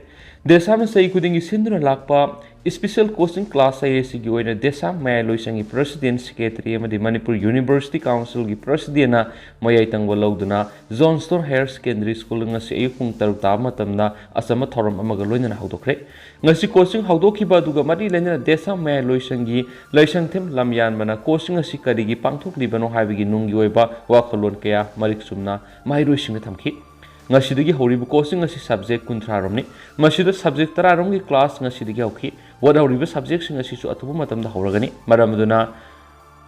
ꯗꯦꯁꯥꯝꯅ ꯆꯍꯤ ꯈꯨꯗꯤꯡꯒꯤ ꯁꯤꯟꯗꯨꯅ ꯂꯥꯛꯄ special coaching class ꯍꯥꯏꯔꯤꯁꯤꯒꯤ ꯑꯣꯏꯅ ꯗꯦꯁꯥꯝ ꯃꯌꯥꯏ ꯂꯣꯏꯁꯪꯒꯤ president, secretary ꯑꯃꯗꯤ ꯃꯅꯤꯄꯨꯔ University Councilꯒꯤ presidentꯅ ꯃꯌꯥꯏ ꯇꯪꯕ ꯂꯧꯗꯨꯅ Johnstone Higher Secondary School ꯉꯁꯤ ꯑꯌꯨꯛ ꯄꯨꯡ ꯇꯔꯨꯛ ꯇꯥꯕ ꯃꯇꯝꯗ ꯑꯆꯝꯕ ꯊꯧꯔꯝ ꯑꯃꯒ ꯂꯣꯏꯅꯅ ꯍꯧꯗꯣꯛꯈ꯭ꯔꯦ꯫ ꯉꯁꯤ coaching ꯍꯧꯗꯣꯛꯈꯤꯕ ꯑꯗꯨꯒ ꯃꯔꯤ ꯂꯩꯅꯅ ꯗꯦꯁꯥꯝ ꯃꯌꯥꯏ ꯂꯣꯏꯁꯪꯒꯤ ꯂꯥꯏꯁꯪꯊꯤꯝ ꯂꯝꯌꯥꯟꯕꯅ coaching ꯑꯁꯤ ꯀꯔꯤꯒꯤ ꯄꯥꯡꯊꯣꯛꯂꯤꯕꯅꯣ ꯍꯥꯏꯕꯒꯤ ꯅꯨꯡꯒꯤ ꯑꯣꯏꯕ ꯋꯥꯈꯜꯂꯣꯟ ꯀꯌꯥ ꯃꯔꯤꯛ ꯆꯨꯝꯅ ꯃꯍꯩꯔꯣꯏꯁꯤꯡꯗ ꯊꯝꯈꯤ꯫ ꯉꯁꯤꯗꯒꯤ ꯍꯧꯔꯤꯕ coaching ꯑꯁꯤ subject ꯀꯨꯟꯊ꯭ꯔꯥ ꯔꯣꯝꯅꯤ꯫ ꯃꯁꯤꯗ subject ꯇꯔꯥ ꯔꯣꯝꯒꯤ class ꯉꯁꯤꯗꯒꯤ ꯍꯧꯈꯤ꯫ ꯋꯥꯠꯍꯧꯔꯤꯕ subjectꯁꯤꯡ ꯑꯁꯤꯁꯨ ꯑꯊꯨꯕ ꯃꯇꯝꯗ ꯍꯧꯔꯒꯅꯤ꯫ ꯃꯔꯝ ꯑꯗꯨꯅ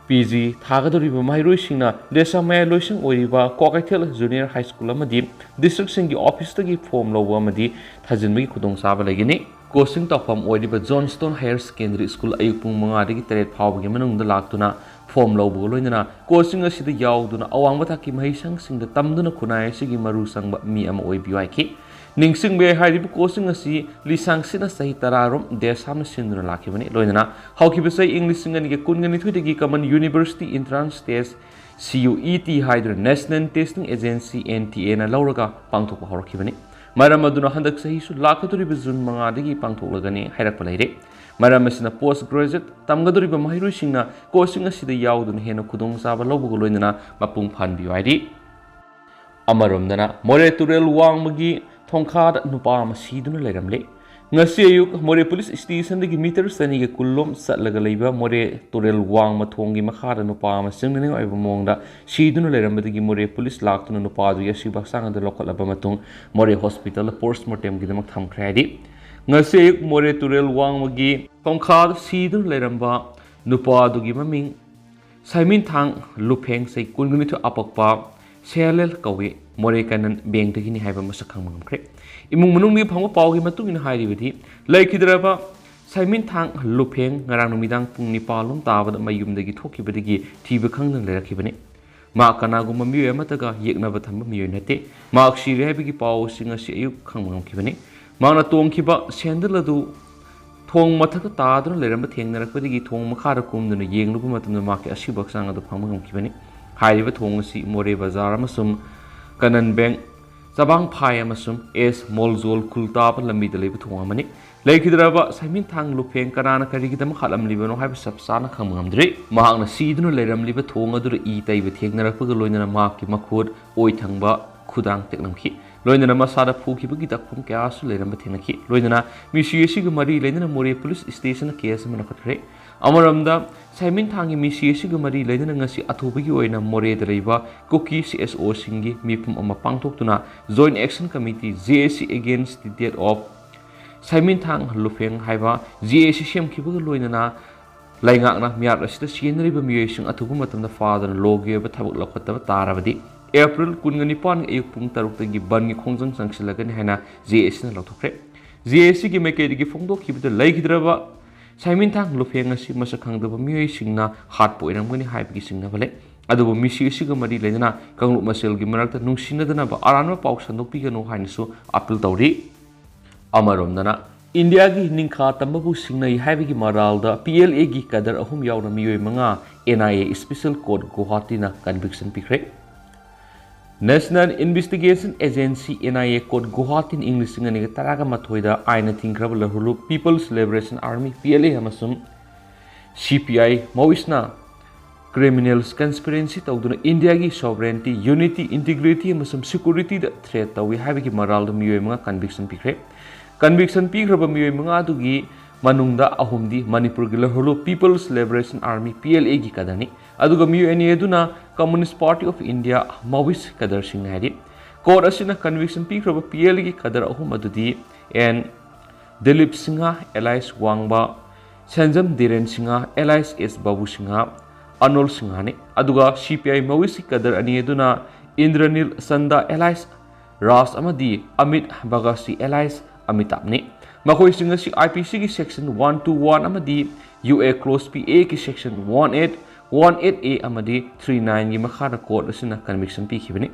P G ꯊꯥꯒꯗꯧꯔꯤꯕ ꯃꯍꯩꯔꯣꯏꯁꯤꯡꯅ ꯗꯦꯁꯥꯝ ꯃꯌꯥꯏ ꯂꯣꯏꯁꯪ ꯑꯣꯏꯔꯤꯕ ꯀ꯭ꯋꯥꯀꯩꯊꯦꯜ Junior High School ꯑꯃꯗꯤ districtꯁꯤꯡꯒꯤ officeꯇꯒꯤ form ꯂꯧꯕ ꯑꯃꯗꯤ ꯊꯥꯖꯤꯟꯕꯒꯤ ꯈꯨꯗꯣꯡꯆꯥꯕ ꯂꯩꯒꯅꯤ꯫ Coaching ꯇꯧꯐꯝ ꯑꯣꯏꯔꯤꯕ Johnstone Higher Secondary School ꯑꯌꯨꯛ ꯄꯨꯡ ꯃꯉꯥꯗꯒꯤ ꯇꯔꯦꯠ ꯐꯥꯎꯕꯒꯤ ꯃꯅꯨꯡꯗ ꯂꯥꯛꯇꯨꯅ form ꯂꯧꯕꯒ ꯂꯣꯏꯅꯅ coaching ꯑꯁꯤꯗ ꯌꯥꯎꯗꯨꯅ ꯑꯋꯥꯡꯕ ꯊꯥꯛꯀꯤ ꯃꯍꯩꯁꯪꯁꯤꯡꯗ ꯇꯝꯗꯨꯅ ꯈꯨꯟꯅꯥꯏ ꯑꯁꯤꯒꯤ ꯃꯔꯨ ꯆꯪꯕ ꯃꯤ ꯑꯃ ꯑꯣꯏꯕꯤꯌꯨ ꯍꯥꯏꯈꯤ꯫ ꯅꯤꯡꯁꯤꯡꯕ ꯌꯥꯏ, ꯍꯥꯏꯔꯤꯕ coaching ꯑꯁꯤ ꯂꯤꯁꯥꯡ ꯁꯤꯠꯅ ꯆꯍꯤ ꯇꯔꯥ ꯔꯣꯝ ꯗꯦꯁꯥꯝꯅ ꯁꯤꯟꯗꯨꯅ ꯂꯥꯛꯈꯤꯕꯅꯤ꯫ ꯂꯣꯏꯅꯅ ꯍꯧꯈꯤꯕ ꯆꯍꯤ ꯏꯪ ꯂꯤꯁꯤꯡ ꯑꯅꯤꯒ ꯀꯨꯟꯒ ꯅꯤꯊꯣꯏꯗꯒꯤ Common University Entrance Test, C U E T ꯍꯥꯏꯗꯨꯅ National Testing Agency, N T Aꯅ ꯂꯧꯔꯒ ꯄꯥꯡꯊꯣꯛꯄ ꯍꯧꯔꯛꯈꯤꯕꯅꯤ꯫ ꯃꯔꯝ ꯑꯗꯨꯅ ꯍꯟꯗꯛ ꯆꯍꯤꯁꯨ ꯂꯥꯛꯀꯗꯧꯔꯤꯕ ꯖꯨꯟ ꯃꯉꯥꯗꯒꯤ ꯄꯥꯡꯊꯣꯛꯂꯒꯅꯤ ꯍꯥꯏꯔꯛꯄ ꯂꯩꯔꯦ꯫ ꯃꯔꯝ ꯑꯁꯤꯅ post graduate ꯇꯝꯒꯗꯧꯔꯤꯕ ꯃꯍꯩꯔꯣꯏꯁꯤꯡꯅ coaching ꯑꯁꯤꯗ ꯌꯥꯎꯗꯨꯅ ꯍꯦꯟꯅ ꯈꯨꯗꯣꯡꯆꯥꯕ ꯂꯧꯕꯒ ꯂꯣꯏꯅꯅ ꯃꯄꯨꯡ ꯐꯥꯍꯟꯕꯤꯌꯨ ꯍꯥꯏꯔꯤ꯫ ꯑꯃꯔꯣꯝꯗꯅ, ꯃꯣꯔꯦ ꯇꯨꯔꯦꯜ ꯋꯥꯡꯃꯒꯤ ꯊꯣꯡꯈꯥꯗ ꯅꯨꯄꯥ ꯑꯃ ꯁꯤꯗꯨꯅ ꯂꯩꯔꯝꯂꯦ꯫ ꯉꯁꯤ ꯑꯌꯨꯛ ꯃꯣꯔꯦ ꯄꯨꯂꯤꯁ ꯁ꯭ꯇꯦꯁꯟꯗꯒꯤ ꯃꯤꯇꯔ ꯆꯅꯤꯒ ꯀꯨꯟ ꯂꯣꯝ ꯆꯠꯂꯒ ꯂꯩꯕ ꯃꯣꯔꯦ ꯇꯨꯔꯦꯜ ꯋꯥꯡꯃ ꯊꯣꯡꯒꯤ ꯃꯈꯥꯗ ꯅꯨꯄꯥ ꯑꯃ ꯆꯪꯅꯅꯤꯡꯉꯥꯏ ꯑꯣꯏꯕ ꯃꯑꯣꯡꯗ ꯁꯤꯗꯨꯅ ꯂꯩꯔꯝꯕꯗꯒꯤ ꯃꯣꯔꯦ ꯄꯨꯂꯤꯁ ꯂꯥꯛꯇꯨꯅ ꯅꯨꯄꯥꯗꯨꯒꯤ ꯑꯁꯤꯕ ꯍꯛꯆꯥꯡ ꯑꯗꯨ ꯂꯧꯈꯠꯂꯕ ꯃꯇꯨꯡ ꯃꯣꯔꯦ ꯍꯣꯁꯄꯤꯇꯥꯜꯗ ꯄꯣꯁꯃꯣꯔꯇꯦꯝꯒꯤꯗꯃꯛ ꯊꯝꯈ꯭ꯔꯦ ꯍꯥꯏꯔꯤ꯫ ꯉꯁꯤ ꯑꯌꯨꯛ ꯃꯣꯔꯦ ꯇꯨꯔꯦꯜ ꯋꯥꯡꯃꯒꯤ ꯈꯣꯡꯈꯥꯗ ꯁꯤꯗꯨꯅ ꯂꯩꯔꯝꯕ ꯅꯨꯄꯥꯗꯨꯒꯤ ꯃꯃꯤꯡ ꯁꯥꯏꯃꯤꯟꯊꯥꯡ ꯂꯨꯐꯦꯡ, ꯆꯍꯤ ꯀꯨꯟꯒ ꯅꯤꯊꯣꯏ, ꯑꯄꯛꯄ ꯁꯦꯂꯦꯜ ꯀꯧꯏ, ꯃꯣꯔꯦ ꯀꯅꯟ ꯕꯦꯡꯗꯒꯤꯅꯤ ꯍꯥꯏꯕ ꯃꯁꯛ ꯈꯪꯕ ꯉꯝꯈ꯭ꯔꯦ꯫ ꯏꯃꯨꯡ ꯃꯅꯨꯡꯗꯒꯤ ꯐꯪꯕ ꯄꯥꯎꯒꯤ ꯃꯇꯨꯡ ꯏꯟꯅ ꯍꯥꯏꯔꯤꯕꯗꯤ, ꯂꯩꯈꯤꯗ꯭ꯔꯕ ꯁꯥꯏꯃꯤꯟꯊꯥꯡ ꯂꯨꯐꯦꯡ ꯉꯔꯥꯡ ꯅꯨꯃꯤꯗꯥꯡ ꯄꯨꯡ ꯅꯤꯄꯥꯜ ꯂꯣꯝ ꯇꯥꯕꯗ ꯃꯌꯨꯝꯗꯒꯤ ꯊꯣꯛꯈꯤꯕꯗꯒꯤ ꯊꯤꯕ ꯈꯪꯗꯅ ꯂꯩꯔꯛꯈꯤꯕꯅꯤ꯫ ꯃꯍꯥꯛ ꯀꯅꯥꯒꯨꯝꯕ ꯃꯤꯑꯣꯏ ꯑꯃꯠꯇꯒ ꯌꯦꯛꯅꯕ ꯊꯝꯕ ꯃꯤꯑꯣꯏ ꯅꯠꯇꯦ꯫ ꯃꯍꯥꯛ ꯁꯤꯔꯦ ꯍꯥꯏꯕꯒꯤ ꯄꯥꯎ ꯑꯁꯤ ꯉꯁꯤ ꯑꯌꯨꯛ ꯈꯪꯕ ꯉꯝꯈꯤꯕꯅꯤ꯫ ꯃꯍꯥꯛꯅ ꯇꯣꯡꯈꯤꯕ ꯁꯦꯟꯗꯜ ꯑꯗꯨ ꯊꯣꯡ ꯃꯊꯛꯇ ꯇꯥꯗꯨꯅ ꯂꯩꯔꯝꯕ ꯊꯦꯡꯅꯔꯛꯄꯗꯒꯤ ꯊꯣꯡ ꯃꯈꯥꯗ ꯀꯨꯝꯗꯨꯅ ꯌꯦꯡꯂꯨꯕ ꯃꯇꯝꯗ ꯃꯍꯥꯛꯀꯤ ꯑꯁꯤꯕ ꯍꯛꯆꯥꯡ ꯑꯗꯨ ꯐꯪꯕ ꯉꯝꯈꯤꯕꯅꯤ꯫ ꯍꯥꯏꯔꯤꯕ ꯊꯣꯡ ꯑꯁꯤ ꯃꯣꯔꯦ ꯕꯖꯥꯔ ꯑꯃꯁꯨꯡ ꯀꯅꯟ ꯕꯦꯡ, ꯆꯕꯥꯡꯐꯥꯏ ꯑꯃꯁꯨꯡ ꯑꯦꯁ ꯃꯣꯜꯖꯣꯜ ꯈꯨꯜ ꯇꯥꯕ ꯂꯝꯕꯤꯗ ꯂꯩꯕ ꯊꯣꯡ ꯑꯃꯅꯤ꯫ ꯂꯩꯈꯤꯗ꯭ꯔꯕ ꯁꯥꯏꯃꯤꯟꯊꯥꯡ ꯂꯨꯐꯦꯡ ꯀꯅꯥꯅ ꯀꯔꯤꯒꯤꯗꯃꯛ ꯍꯥꯠꯂꯝꯂꯤꯕꯅꯣ ꯍꯥꯏꯕ ꯆꯞ ꯆꯥꯅ ꯈꯪꯕ ꯉꯝꯗ꯭ꯔꯤ꯫ ꯃꯍꯥꯛꯅ ꯁꯤꯗꯨꯅ ꯂꯩꯔꯝꯂꯤꯕ ꯊꯣꯡ ꯑꯗꯨꯗ ꯏ ꯇꯩꯕ ꯊꯦꯡꯅꯔꯛꯄꯒ ꯂꯣꯏꯅꯅ ꯃꯍꯥꯛꯀꯤ ꯃꯈꯨꯠ, ꯑꯣꯏ ꯊꯪꯕ, ꯈꯨꯗꯥꯡ ꯇꯦꯛꯂꯝꯈꯤ꯫ ꯂꯣꯏꯅꯅ ꯃꯁꯥꯗ ꯐꯨꯈꯤꯕꯒꯤ ꯇꯛꯐꯝ ꯀꯌꯥꯁꯨ ꯂꯩꯔꯝꯕ ꯊꯦꯡꯅꯈꯤ꯫ ꯂꯣꯏꯅꯅ ꯃꯤꯁꯤ ꯑꯁꯤꯒ ꯃꯔꯤ ꯂꯩꯅꯅ ꯃꯣꯔꯦ ꯄꯨꯂꯤꯁ ꯁ꯭ꯇꯦꯁꯟꯗ ꯀꯦꯁ ꯑꯃ ꯂꯧꯈꯠꯈ꯭ꯔꯦ꯫ ꯑꯃꯔꯣꯝꯗ, ꯁꯥꯏꯃꯤꯟꯊꯥꯡꯒꯤ ꯃꯤꯁꯤ ꯑꯁꯤꯒ ꯃꯔꯤ ꯂꯩꯅꯅ ꯉꯁꯤ ꯑꯊꯨꯕꯒꯤ ꯑꯣꯏꯅ ꯃꯣꯔꯦꯗ ꯂꯩꯕ ꯀꯨꯀꯤ ꯁꯤ ꯑꯦꯁ ꯑꯣꯁꯤꯡꯒꯤ ꯃꯤꯐꯝ ꯑꯃ ꯄꯥꯡꯊꯣꯛꯇꯨꯅ Joint Action Committee, J A C, against the death of ꯁꯥꯏꯃꯤꯟꯊꯥꯡ ꯂꯨꯐꯦꯡ ꯍꯥꯏꯕ J A C ꯁꯦꯝꯈꯤꯕꯒ ꯂꯣꯏꯅꯅ ꯂꯩꯉꯥꯛꯅ ꯃꯤꯍꯥꯠ ꯑꯁꯤꯗ ꯁꯤꯖꯤꯟꯅꯔꯤꯕ ꯃꯤꯑꯣꯏꯁꯤꯡ ꯑꯊꯨꯕ ꯃꯇꯝꯗ ꯐꯥꯗꯨꯅ ꯂꯣꯒꯤ ꯑꯣꯏꯕ ꯊꯕꯛ ꯂꯧꯈꯠꯇꯕ ꯇꯥꯔꯕꯗꯤ ꯑꯦꯄ꯭ꯔꯤꯜ ꯀꯨꯟꯒ ꯅꯤꯄꯥꯟꯒꯤ ꯑꯌꯨꯛ ꯄꯨꯡ ꯇꯔꯨꯛꯇꯒꯤ ꯕꯟꯒꯤ ꯈꯣꯡꯖꯪ ꯆꯪꯁꯤꯜꯂꯒꯅꯤ ꯍꯥꯏꯅ J A Cꯅ ꯂꯥꯎꯊꯣꯛꯈ꯭ꯔꯦ꯫ J A Cꯒꯤ ꯃꯥꯏꯀꯩꯗꯒꯤ ꯐꯣꯡꯗꯣꯛꯈꯤꯕꯗ ꯂꯩꯈꯤꯗ꯭ꯔꯕ ꯁꯥꯏꯃꯤꯟꯊꯥꯡ ꯂꯨꯐꯦꯡ ꯑꯁꯤ ꯃꯁꯛ ꯈꯪꯗꯕ ꯃꯤꯑꯣꯏꯁꯤꯡꯅ ꯍꯥꯠꯄ ꯑꯣꯏꯔꯝꯒꯅꯤ ꯍꯥꯏꯕꯒꯤ ꯆꯤꯡꯅꯕ ꯂꯩ꯫ ꯑꯗꯨꯕꯨ ꯃꯤꯁꯤ ꯑꯁꯤꯒ ꯃꯔꯤ ꯂꯩꯅꯅ ꯀꯥꯡꯂꯨꯞ ꯃꯁꯦꯜꯒꯤ ꯃꯔꯛꯇ ꯅꯨꯡꯁꯤꯅꯗꯅꯕ ꯑꯔꯥꯟꯕ ꯄꯥꯎ ꯁꯟꯗꯣꯛꯄꯤꯒꯅꯨ ꯍꯥꯏꯅꯁꯨ ꯑꯥꯄꯤꯜ ꯇꯧꯔꯤ꯫ ꯑꯃꯔꯣꯝꯗꯅ, ꯏꯟꯗꯤꯌꯥꯒꯤ ꯅꯤꯡꯈꯥ ꯇꯝꯕꯕꯨ ꯁꯤꯡꯅꯩ ꯍꯥꯏꯕꯒꯤ ꯃꯔꯥꯜꯗ P L Aꯒꯤ ꯀꯗꯔ ꯑꯍꯨꯝ ꯌꯥꯎꯅ ꯃꯤꯑꯣꯏ ꯃꯉꯥ N I A Special Court ꯒꯨꯋꯥꯍꯥꯇꯤꯅ ꯀꯟꯚꯤꯛꯁꯟ ꯄꯤꯈ꯭ꯔꯦ꯫ National Investigation Agency, N I A, Court ꯒꯨꯋꯥꯍꯥꯇꯤꯅ ꯏꯪ ꯂꯤꯁꯤꯡ ꯑꯅꯤꯒ ꯇꯔꯥꯒ ꯃꯥꯊꯣꯏꯗ ꯑꯥꯏꯟꯅ ꯊꯤꯡꯈ꯭ꯔꯕ ꯂꯍꯨꯂꯨ People's Liberation Army, P L A, ꯑꯃꯁꯨꯡ C P I, Maoist ꯅ criminals conspiracy ꯇꯧꯗꯨꯅ ꯏꯟꯗꯤꯌꯥꯒꯤ sovereignty, unity, integrity ꯑꯃꯁꯨꯡ security ꯗ threat ꯇꯧꯏ ꯍꯥꯏꯕꯒꯤ ꯃꯔꯥꯜꯗ ꯃꯤꯑꯣꯏ ꯃꯉꯥ ꯀꯟꯚꯤꯛꯁꯟ ꯄꯤꯈ꯭ꯔꯦ꯫ Conviction ꯄꯤꯈ꯭ꯔꯕ ꯃꯤꯑꯣꯏ ꯃꯉꯥꯗꯨꯒꯤ ꯃꯅꯨꯡꯗ ꯑꯍꯨꯝꯗꯤ ꯃꯅꯤꯄꯨꯔꯒꯤ ꯂꯍꯣꯂꯨ People's Liberation Army, P L A ꯒꯤ ꯀꯗꯔꯅꯤ, ꯑꯗꯨꯒ ꯃꯤꯑꯣꯏ ꯑꯅꯤ ꯑꯗꯨꯅ Communist Party of India, Maoist ꯀꯗꯔꯁꯤꯡ ꯍꯥꯏꯔꯤ꯫ Court ꯑꯁꯤꯅ conviction ꯄꯤꯈ꯭ꯔꯕ P L A ꯒꯤ ꯀꯗꯔ ꯑꯍꯨꯝ ꯑꯗꯨꯗꯤ N ꯗꯤꯂꯤꯞ ꯁꯤꯡꯍ alias ꯋꯥꯡꯕ, ꯁꯦꯟꯖꯝ ꯙꯤꯔꯦꯟ ꯁꯤꯡꯍ alias S ꯕꯥꯕꯨ ꯁꯤꯡꯍ, ꯑꯅꯣꯜ ꯁꯤꯡꯍꯅꯤ꯫ ꯑꯗꯨꯒ C P I Maoist ꯀꯤ ꯀꯗꯔ ꯑꯅꯤ ꯑꯗꯨꯅ ꯏꯟꯗ꯭ꯔꯅꯤꯜ ꯆꯟꯗ alias ꯔꯥꯖ ꯑꯃꯗꯤ ꯑꯃꯤꯠ ꯕꯒꯁꯤ alias ꯑꯃꯤꯇꯥꯕꯅꯤ꯫ ꯃꯈꯣꯏꯁꯤꯡ ꯑꯁꯤ I P C ꯒꯤ section one two one ꯑꯃꯗꯤ U A clause P A ꯒꯤ section one eight, one eight A ꯑꯃꯗꯤ three nine ꯒꯤ ꯃꯈꯥꯗ court ꯑꯁꯤꯅ conviction ꯄꯤꯈꯤꯕꯅꯤ꯫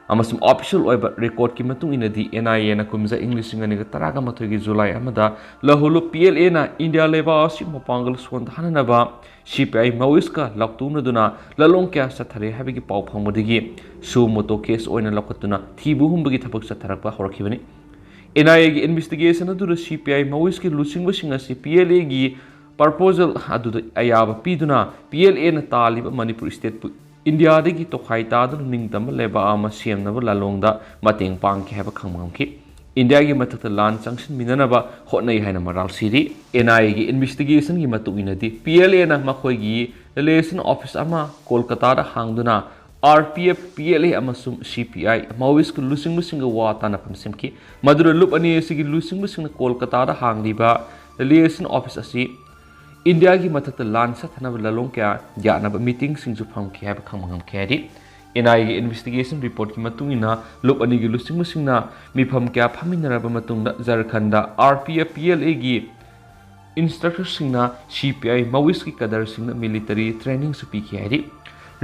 ꯑꯃꯁꯨꯡ official ꯑꯣꯏꯕ record ꯀꯤ ꯃꯇꯨꯡ ꯏꯟꯅꯗꯤ N I A ꯅ ꯀꯨꯝꯖꯥ ꯏꯪ ꯂꯤꯁꯤꯡ ꯑꯅꯤꯒ ꯇꯔꯥꯃꯥꯊꯣꯏꯒꯤ July ꯑꯃꯗ ꯂꯍꯣꯂꯨ P L A ꯅ ꯏꯟꯗꯤꯌꯥ ꯂꯩꯕꯥꯛ ꯑꯁꯤ ꯃꯄꯥꯡꯒꯜ ꯁꯣꯟꯊꯍꯟꯅꯕ C P I Maoist ꯀ ꯂꯥꯎꯇꯣꯛꯅꯗꯨꯅ ꯂꯥꯂꯣꯡ ꯀꯌꯥ ꯆꯠꯊꯔꯦ ꯍꯥꯏꯕꯒꯤ ꯄꯥꯎ ꯐꯪꯕꯗꯒꯤ suo motu case ꯑꯣꯏꯅ ꯂꯧꯈꯠꯇꯨꯅ ꯊꯤꯕ ꯍꯨꯝꯕꯒꯤ ꯊꯕꯛ ꯆꯠꯊꯔꯛꯄ ꯍꯧꯔꯛꯈꯤꯕꯅꯤ꯫ N I A ꯒꯤ investigation ꯑꯗꯨꯗ C P I Maoist ꯀꯤ ꯂꯨꯆꯤꯡꯕꯁꯤꯡ ꯑꯁꯤ P L A ꯒꯤ proposal ꯑꯗꯨꯗ ꯑꯌꯥꯕ ꯄꯤꯗꯨꯅ P L A ꯅ ꯇꯥꯜꯂꯤꯕ ꯃꯅꯤꯄꯨꯔ state ꯄꯨ ꯏꯟꯗꯤꯌꯥꯗꯒꯤ ꯇꯣꯈꯥꯏ ꯇꯥꯗꯨꯅ ꯅꯤꯡꯇꯝꯕ ꯂꯩꯕꯥꯛ ꯑꯃ ꯁꯦꯝꯅꯕ ꯂꯥꯂꯣꯡꯗ ꯃꯇꯦꯡ ꯄꯥꯡꯈꯤ ꯍꯥꯏꯕ ꯈꯪꯕ ꯉꯝꯈꯤ꯫ ꯏꯟꯗꯤꯌꯥꯒꯤ ꯃꯊꯛꯇ ꯂꯥꯟ ꯆꯪꯁꯤꯟꯃꯤꯟꯅꯅꯕ ꯍꯣꯠꯅꯩ ꯍꯥꯏꯅ ꯃꯔꯥꯜ ꯁꯤꯔꯤ꯫ N I A ꯒꯤ investigation ꯒꯤ ꯃꯇꯨꯡ ꯏꯟꯅꯗꯤ P L A ꯅ ꯃꯈꯣꯏꯒꯤ liaison office ꯑꯃ ꯀꯣꯜꯀꯇꯥꯗ ꯍꯥꯡꯗꯨꯅ R P F, P L A ꯑꯃꯁꯨꯡ C P I Maoist ꯀꯤ ꯂꯨꯆꯤꯡꯕꯁꯤꯡꯒ ꯋꯥ ꯇꯥꯅꯐꯝ ꯁꯦꯝꯈꯤ꯫ ꯃꯗꯨꯗ ꯂꯨꯞ ꯑꯅꯤ ꯑꯁꯤꯒꯤ ꯂꯨꯆꯤꯡꯕꯁꯤꯡꯅ ꯀꯣꯜꯀꯇꯥꯗ ꯍꯥꯡꯂꯤꯕ liaison office ꯑꯁꯤ ꯏꯟꯗꯤꯌꯥꯒꯤ ꯃꯊꯛꯇ ꯂꯥꯟ ꯁꯥꯊꯅꯕ ꯂꯥꯂꯣꯡ ꯀꯌꯥ ꯌꯥꯠꯅꯕ meeting ꯁꯤꯡꯁꯨ ꯐꯝꯈꯤ ꯍꯥꯏꯕ ꯈꯪꯕ ꯉꯝꯈꯤ ꯍꯥꯏꯔꯤ꯫ N I A ꯒꯤ investigation report ꯀꯤ ꯃꯇꯨꯡ ꯏꯟꯅ ꯂꯨꯞ ꯑꯅꯤꯒꯤ ꯂꯨꯆꯤꯡꯕꯁꯤꯡꯅ ꯃꯤꯐꯝ ꯀꯌꯥ ꯐꯝꯃꯤꯟꯅꯔꯕ ꯃꯇꯨꯡꯗ ꯖꯔꯈꯟꯗ R P F, P L A ꯒꯤ instructor ꯁꯤꯡꯅ C P I Maoist ꯀꯤ ꯀꯗꯔꯁꯤꯡꯗ military training ꯁꯨ ꯄꯤꯈꯤ ꯍꯥꯏꯔꯤ꯫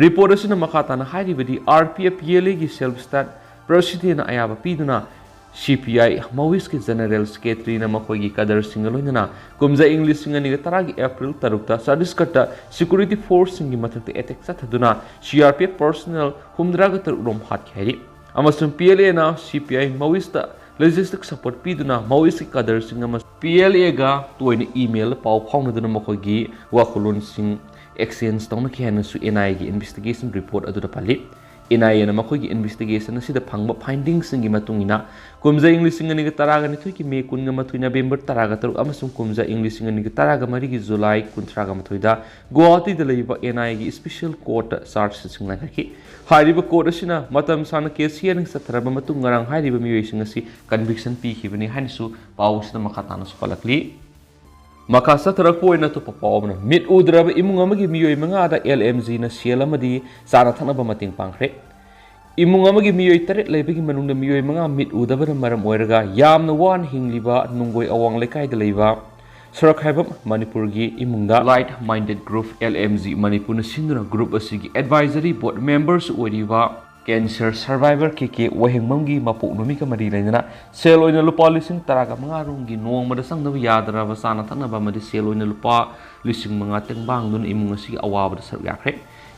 Report ꯑꯁꯤꯅ ꯃꯈꯥ ꯇꯥꯅ ꯍꯥꯏꯔꯤꯕꯗꯤ R P F, P L A ꯒꯤ self start president ꯅ ꯑꯌꯥꯕ ꯄꯤꯗꯨꯅ C P I Maoist ꯀꯤ general secretary ꯅ ꯃꯈꯣꯏꯒꯤ ꯀꯗꯔꯁꯤꯡꯒ ꯂꯣꯏꯅꯅ ꯀꯨꯝꯖꯥ ꯏꯪ ꯂꯤꯁꯤꯡ ꯑꯅꯤꯒ ꯇꯔꯥꯒꯤ April ꯇꯔꯨꯛꯇ ꯆꯇꯤꯁꯒꯔꯗ security force ꯁꯤꯡꯒꯤ ꯃꯊꯛꯇ attack ꯆꯠꯊꯗꯨꯅ C R P F personnel ꯍꯨꯝꯗ꯭ꯔꯥꯒ ꯇꯔꯨꯛ ꯔꯣꯝ ꯍꯥꯠꯈꯤ ꯍꯥꯏꯔꯤ꯫ ꯑꯃꯁꯨꯡ P L A ꯅ C P I Maoist ꯇ logistic support ꯄꯤꯗꯨꯅ Maoist ꯀꯤ ꯀꯗꯔꯁꯤꯡ ꯑꯃꯁꯨꯡ P L A ꯒ ꯇꯣꯏꯅ email ꯗ ꯄꯥꯎ ꯐꯥꯎꯅꯗꯨꯅ ꯃꯈꯣꯏꯒꯤ ꯋꯥꯈꯜꯂꯣꯟꯁꯤꯡ exchange ꯇꯧꯅꯈꯤ ꯍꯥꯏꯅꯁꯨ N I A ꯒꯤ investigation report ꯑꯗꯨꯗ ꯄꯜꯂꯤ꯫ ꯑꯦꯟ ꯑꯥꯏ ꯑꯦꯅ ꯃꯈꯣꯏꯒꯤ ꯏꯟꯚꯦꯁꯇꯤꯒꯦꯁꯟ ꯑꯁꯤꯗ ꯐꯪꯕ ꯐꯥꯏꯟꯗꯤꯡꯁꯤꯡꯒꯤ ꯃꯇꯨꯡ ꯏꯟꯅ, ꯀꯨꯝꯖꯥ ꯏꯪ ꯂꯤꯁꯤꯡ ꯑꯅꯤꯒ ꯇꯔꯥꯒ ꯅꯤꯊꯣꯏꯒꯤ ꯃꯦ ꯀꯨꯟꯒ ꯃꯥꯊꯣꯏ, ꯅꯕꯦꯝꯕꯔ ꯇꯔꯥꯒ ꯇꯔꯨꯛ ꯑꯃꯁꯨꯡ ꯀꯨꯝꯖꯥ ꯏꯪ ꯂꯤꯁꯤꯡ ꯑꯅꯤꯒ ꯇꯔꯥꯒ ꯃꯔꯤꯒꯤ ꯖꯨꯂꯥꯏ ꯀꯨꯟꯊ꯭ꯔꯥꯒ ꯃꯥꯊꯣꯏꯗ ꯒꯨꯋꯥꯍꯥꯇꯤꯗ ꯂꯩꯕ ꯑꯦꯟ ꯑꯥꯏ ꯑꯦꯒꯤ ꯏꯁꯄꯤꯁꯦꯜ ꯀꯣꯔꯠꯇ ꯆꯥꯔꯖꯁꯤꯠꯁꯤꯡ ꯂꯪꯈꯠꯈꯤ꯫ ꯍꯥꯏꯔꯤꯕ ꯀꯣꯔꯠ ꯑꯁꯤꯅ ꯃꯇꯝ ꯁꯥꯡꯅ ꯀꯦꯁ ꯍꯤꯌꯥꯔꯤꯡ ꯆꯠꯊꯔꯕ ꯃꯇꯨꯡ ꯉꯔꯥꯡ ꯍꯥꯏꯔꯤꯕ ꯃꯤꯑꯣꯏꯁꯤꯡ ꯑꯁꯤ ꯀꯟꯚꯤꯛꯁꯟ ꯄꯤꯈꯤꯕꯅꯤ ꯍꯥꯏꯅꯁꯨ ꯄꯥꯎ ꯑꯁꯤꯗ ꯃꯈꯥ ꯇꯥꯅꯁꯨ ꯄꯜꯂꯛꯂꯤ꯫ ꯃꯈꯥ ꯆꯠꯊꯔꯛꯄ ꯑꯣꯏꯅ ꯑꯇꯣꯞꯄ ꯄꯥꯎ ꯑꯃꯅ, ꯃꯤꯠ ꯎꯗ꯭ꯔꯕ ꯏꯃꯨꯡ ꯑꯃꯒꯤ ꯃꯤꯑꯣꯏ ꯃꯉꯥꯗ ꯑꯦꯜ ꯑꯦꯝ ꯖꯤꯅ ꯁꯦꯜ ꯑꯃꯗꯤ ꯆꯥꯅ ꯊꯛꯅꯕ ꯃꯇꯦꯡ ꯄꯥꯡꯈ꯭ꯔꯦ꯫ ꯏꯃꯨꯡ ꯑꯃꯒꯤ ꯃꯤꯑꯣꯏ ꯇꯔꯦꯠ ꯂꯩꯕꯒꯤ ꯃꯅꯨꯡꯗ ꯃꯤꯑꯣꯏ ꯃꯉꯥ ꯃꯤꯠ ꯎꯗꯕꯅ ꯃꯔꯝ ꯑꯣꯏꯔꯒ ꯌꯥꯝꯅ ꯋꯥꯅ ꯍꯤꯡꯂꯤꯕ ꯅꯨꯡꯒꯣꯏ ꯑꯋꯥꯡ ꯂꯩꯀꯥꯏꯗ ꯂꯩꯕ ꯁꯣꯔꯛꯈꯥꯏꯕꯝ ꯃꯅꯤꯄꯨꯔꯒꯤ ꯏꯃꯨꯡꯗ Light Minded Group, L M G ꯃꯅꯤꯄꯨꯔꯅ ꯁꯤꯟꯗꯨꯅ ꯒ꯭ꯔꯨꯞ ꯑꯁꯤꯒꯤ ꯑꯦꯗꯚꯥꯏꯖꯔꯤ ꯕꯣꯔꯗ ꯃꯦꯝꯕꯔꯁꯨ ꯑꯣꯏꯔꯤꯕ ꯀꯦꯟꯁꯔ ꯁꯔꯚꯥꯏꯚꯔ ꯀꯦ ꯀꯦ ꯋꯥꯍꯦꯡꯕꯝꯒꯤ ꯃꯄꯣꯛ ꯅꯨꯃꯤꯠꯀ ꯃꯔꯤ ꯂꯩꯅꯅ ꯁꯦꯜ ꯑꯣꯏꯅ ꯂꯨꯄꯥ ꯂꯤꯁꯤꯡ ꯇꯔꯥꯒ ꯃꯉꯥ ꯔꯣꯝꯒꯤ ꯅꯣꯡꯃꯗ ꯆꯪꯗꯕ ꯌꯥꯗ꯭ꯔꯕ ꯆꯥꯅ ꯊꯛꯅꯕ ꯑꯃꯗꯤ ꯁꯦꯜ ꯑꯣꯏꯅ ꯂꯨꯄꯥ ꯂꯤꯁꯤꯡ ꯃꯉꯥ ꯇꯦꯡꯕꯥꯡꯗꯨꯅ ꯏꯃꯨꯡ ꯑꯁꯤꯒꯤ ꯑꯋꯥꯕꯗ ꯁꯔꯨꯛ ꯌꯥꯈ꯭ꯔꯦ꯫